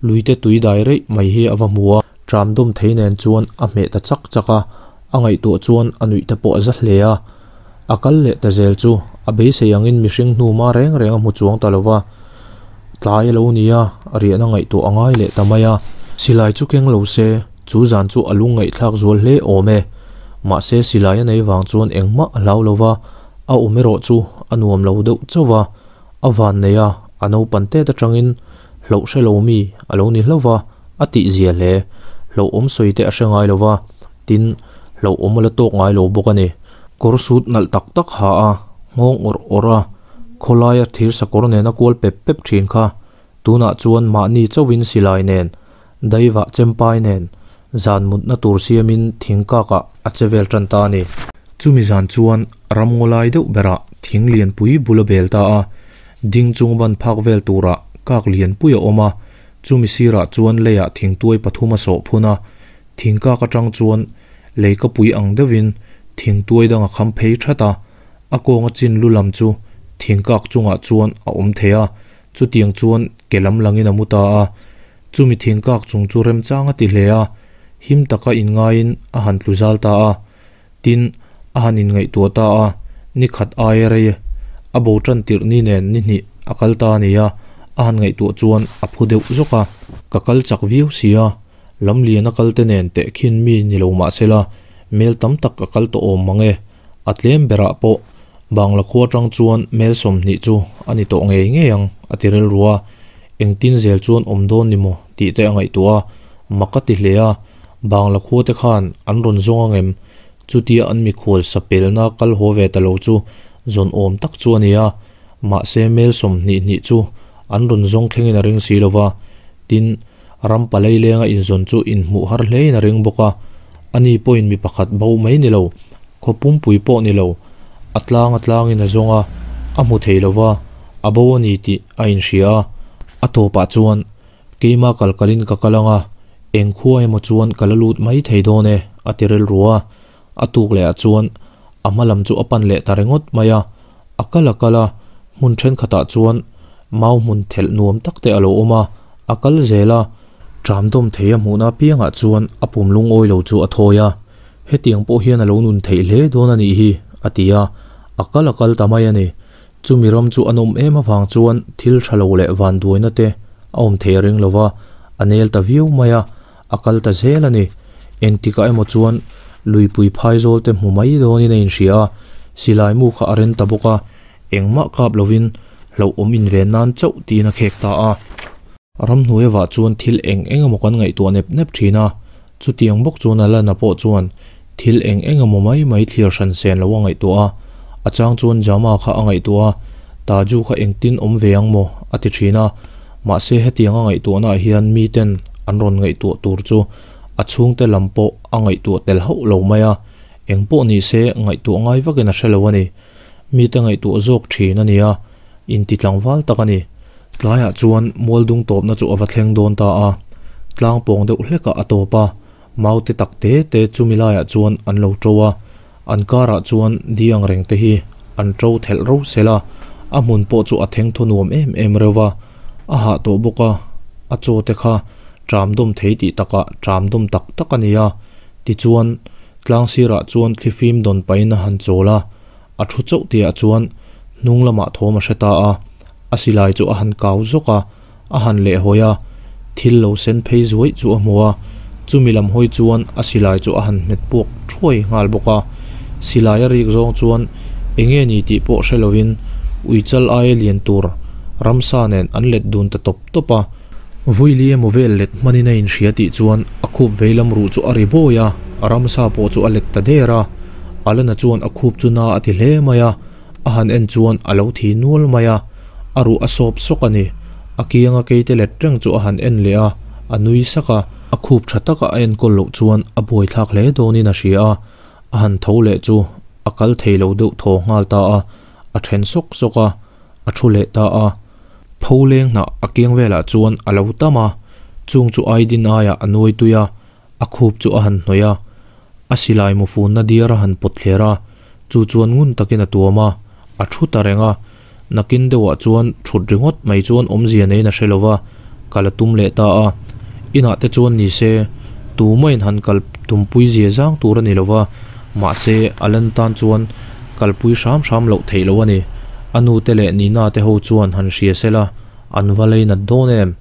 luite tui dai reih mai hi a va hmu a. Tram dawm thei nen chuan a hmeh ta chak chak a, a ngaihtuah chuan a nuih te pawh a za hle a. A kal leh ta zel chu a beisei angin mihring hnu ma reng reng a hmu chuang ta lo va, tlai a lo ni a, riahna ngaihtuah a ngai leh ta mai a. Silai chu keng lo se, chu zan chu a lung ngaihthlak zual hle awm e. Mahse silai a nei vang chuan engmah a hlau lo va, A awm erawh chu a nuam lo deuh chauh va, a van nei a, a naupan tet atangin hlauh hre lo mi a lo ni hlauh va, a tih zia hle. Hlauhawm sawi te a hre ngai lo va, tin, hlauhawm a la tawk ngai lo bawk a ni. Kawr sut nalh tak tak ha a, nghawng awrh awrh a, khawlaia thir sakawr nena kual pep pep thin kha tunah chuan mahni chauhin silai nen, daivah chempai nen, zan mutna tur siamin thing kakah a che vel tan ta a ni. Chumi zan chuan ram ngaw lai deuh berah thing lianpui bul a bel ta a, ding chung ban phak vel turah kak lianpui a awm a, chumi sirah chuan leiah thingtuai pathum a sawh phun a, thing kak atang chuan leikapui ang deuhin thingtuai dang a kham phei that a, a kawnga chin lu lam chu thing kak chungah chuan a awm thei a, chutiang chuan ke lam langin a mu ta a. Chumi thingkak chung chu remchang a ti hle a, him taka inngaiin a han tlu zal ta a. Tin, a han inngaihtuah ta a, ni khat aia rei a bo tan tirh ni nen ni hnih a kal ta a ni a, a han ngaihtuah chuan a phu deuh zawk a. Ka kal chak viau si a, lam lian a kal te nen tehkhin mi ni lo mah sela, mel tam tak a kal tawh awm mang e. A tlem berah pawh Bangla khua atang chuan mel 20 chu a ni tawh ngei ngei ang a ti rilru a, engtin zel chuan awm dawn ni maw tih te a ngaihtuah a, mak a ti hle a, Bangla khua te khan an rawn zawng angem? Chutia an mikhual sapelna kal haw ve ta lo chu zawn awm tak chu a ni a, mahse mel 20 hnih chu an rawn zawng thlengin a ring si lo va, tin, Ram palei lenga inzawn chu inhmuh har hlein a ring bawk a, ani pawhin mi pakhat bo mai ni lo, khaw pumpui pawh ni lo, a tlang a tlangin a zawng a, a hmu thei lo va, a bo a ni tih a inhria a. A tawpah chuan, Keima kal kalin ka kal ang a, eng khua emaw chuan ka la lut mai thei dawn e, a ti rilru a. A tuk lehah chuan a hma lam chu a pan leh ta ringawt mai a, a kal a kal a, hmun thenkhatah chuan mau hmun thelh nuam tak te a lo awm a, a kal zel a, ṭam dawm thei a hmuhna apiangah chuan a pum lungawi lo chu a thawi a, hetiang pawh hian a lo nun theih hle dawn a nih hi, a ti a, a kal a kal ta mai a ni. Chumi ram chu a nawm em avang chuan thil tha lo leh vanduaina te a awm thei a ring lo va, a nel ta viau mai a, a kal ta zel a ni. Engtikah emaw chuan luipui phaizawl te hmu mai dawnin a inhria a, silai mu kha a ren ta bawk a, engmah kap lovin hlauhawm inven nan chauh tiin a khek ta a. Ramhnuai vah chuan thil eng eng emaw kan ngaihtuah nep nep thin a, chutiang bawk chuan Alana pawh chuan thil eng eng emaw mai mai thlir hran sen lo a ngaihtuah a, a chang chuan Jama kha a ngaihtuah a, Taju kha engtin awm ve ang maw a ti thin a, mahse hetiang a ngaihtuahna ah hian miten an rawn ngaihtuah tur chu a chhungte lam pawh a ngaihtuah tel hauh lo mai a, eng pawh ni se ngaihtuah ngai vakin a hre lo a ni. Mite ngaihtuah zawk thin a ni a, inti tlangval tak a ni. Tlaiah chuan mualdung tawpna chu a va thleng dawn ta a, tlang pawng deuh hlekah a tawp a, mau te tak te te chumi laiah chuan an lo to a, an karah chuan di ang reng te hi an to thelh ro sel a, a hmun pawh chu a theng thaw nuam em em reuh va, a hah tawh bawk a, a chaw te kha ṭam dawm thei tih takah ṭam dawm tak tak a ni a, tichuan tlang sirah chuan thlifim dawn pahin a han chawl a. A thu chauh tihah chuan hnung lamah thawm a hre ta a, a silai chu a han kau zawk a, a han lehhawi a, thil lo sen phei zuaih chu a hmu a, chumi lam hawi chuan a silai chu a han hmet puak thuai nghal bawk a. Silai a rik zawng chuan enge ni tih pawh hre lovin uichal aia lian tur ramsa nen an let dun ta tawp tawp a. Vawili emaw vel let hmanin a inhria tih chuan a khup veilam ruh chu a ri bawi a, ramsa pawh chu a let ta der a. Alana chuan a khup chu na a ti hle mai a, a han en chuan a lo thi nual mai a, a ruh a sawp sawk a ni. A kianga keite let reng chu a han en leh a, a nui sak a. A khup tha taka a enkawl loh chuan a buaithlak hle dawnin a hria a, a han tho leh chu a kal thei lo deuh thaw nghal ta a, a then sawk sawk a, a thu leh ta a. Pho leng hnah a kiang velah chuan a lo tam a, chung chu aidin aiah a nuai tui a, a khup chu a han hnawih a, a silai mu funna diar a han pawt thler a, chu chuan ngun takin a tuam a, a thu ta reng a, nakin deuhah chuan thut ringawt mai chuan awmzia neiin a hre lo va, kal a tum leh ta a, inah te chuan ni se, tumahin han kal tumpui zia zang tur a ni lo va, mahse a lan tan chuan kalpui hram hram loh theih loh a ni, a nu te leh Nina te ho chuan han hria sela an va lei nat dawn em?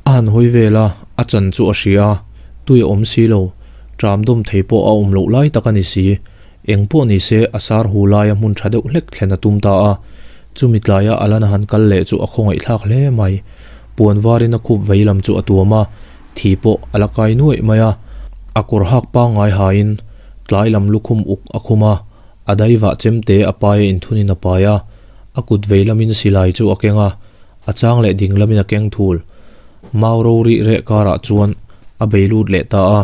A han hawi vel a, a chan chu a hria a, tui a awm si lo, ṭam dawm thei pawh a awm loh lai tak a ni si. Eng pawh ni se a sar hu laia hmun ṭha deuh hlek thlen a tum ta a, chumi tlaia Alana han kal leh chu a khawngaihthlak hle mai. Puan varin a khup vei lam chu a tuam a, thi pawh a la kai nuaih mai a. A kawr hak pangngai hain tlai lam lukhum uk a khum a, a daivah chemte a paia inthunin a pai a, a kut vei lamin silai chu a keng a, A chang leh ding lamin a keng thul. Mau ro rih reh karah chuan a bei lut leh ta a.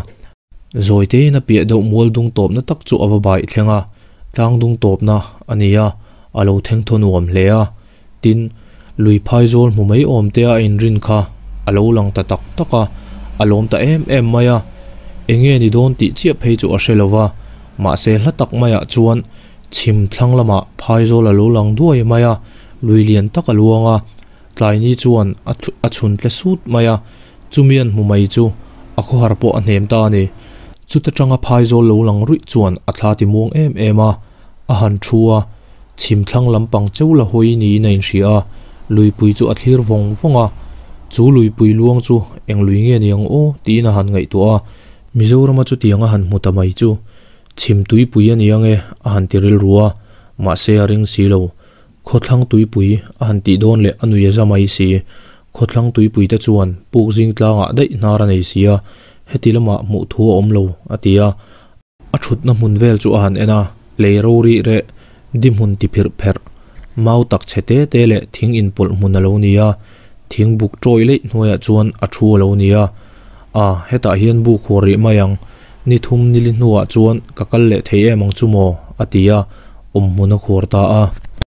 Zawi tein a piah deuh mual dung tawpna tak chu a va baih thleng a, tlang dung tawpna a ni a, a lo theng thaw nuam hle a. Tin, lui phai zawl hmu mai awm te a inrin kha a lo lang ta tak tak a, a lawm ta em em mai a. Enge ni dawn tih chiah phei chu a hre lo va, mahse hla tak maiah chuan chhim thlang lamah phai zawl a lo lang duai mai a. Lui lian tak a luang a, tlaini chuan a a chhun tle sut mai a, chumi an hmu mai chu a khawhar pawh a hnem ta a ni. Chuta tanga phaizawl lo lang ruih chuan a thla ti muang em em a, a han thu a, chhim thlang lampang cheu la hawi niin a inhria a, luipui chu a thlir vawng vawng a, chu luipui luang chu eng lui nge ni ang aw tiin a han ngaihtuah a, Mizorama chutiang a han hmu ta mai chu chhim tuipui a ni ang e a han ti rilru a, mahse a ring si lo. Khawthlang tuipui a han tih dawn leh a nui a za mai si. Khawthlang tuipui te chuan puk zing tlangah daih hnar a nei si a, heti lamah hmuh thu a awm lo, a ti a. A thutna hmun vel chu a han en a, lei ro rih reh, di hmun ti phirh pherh, mau tak chhe te te leh thing inpawlh hmun a lo ni a, thing buk tawih leih hnuaiah chuan a thu a lo ni a. A, hetah hian buk huar rih mai ang, ni thum nili hnuah chuan ka kal leh thei em ang chu maw? a ti a, awmhmun a khuar ta a.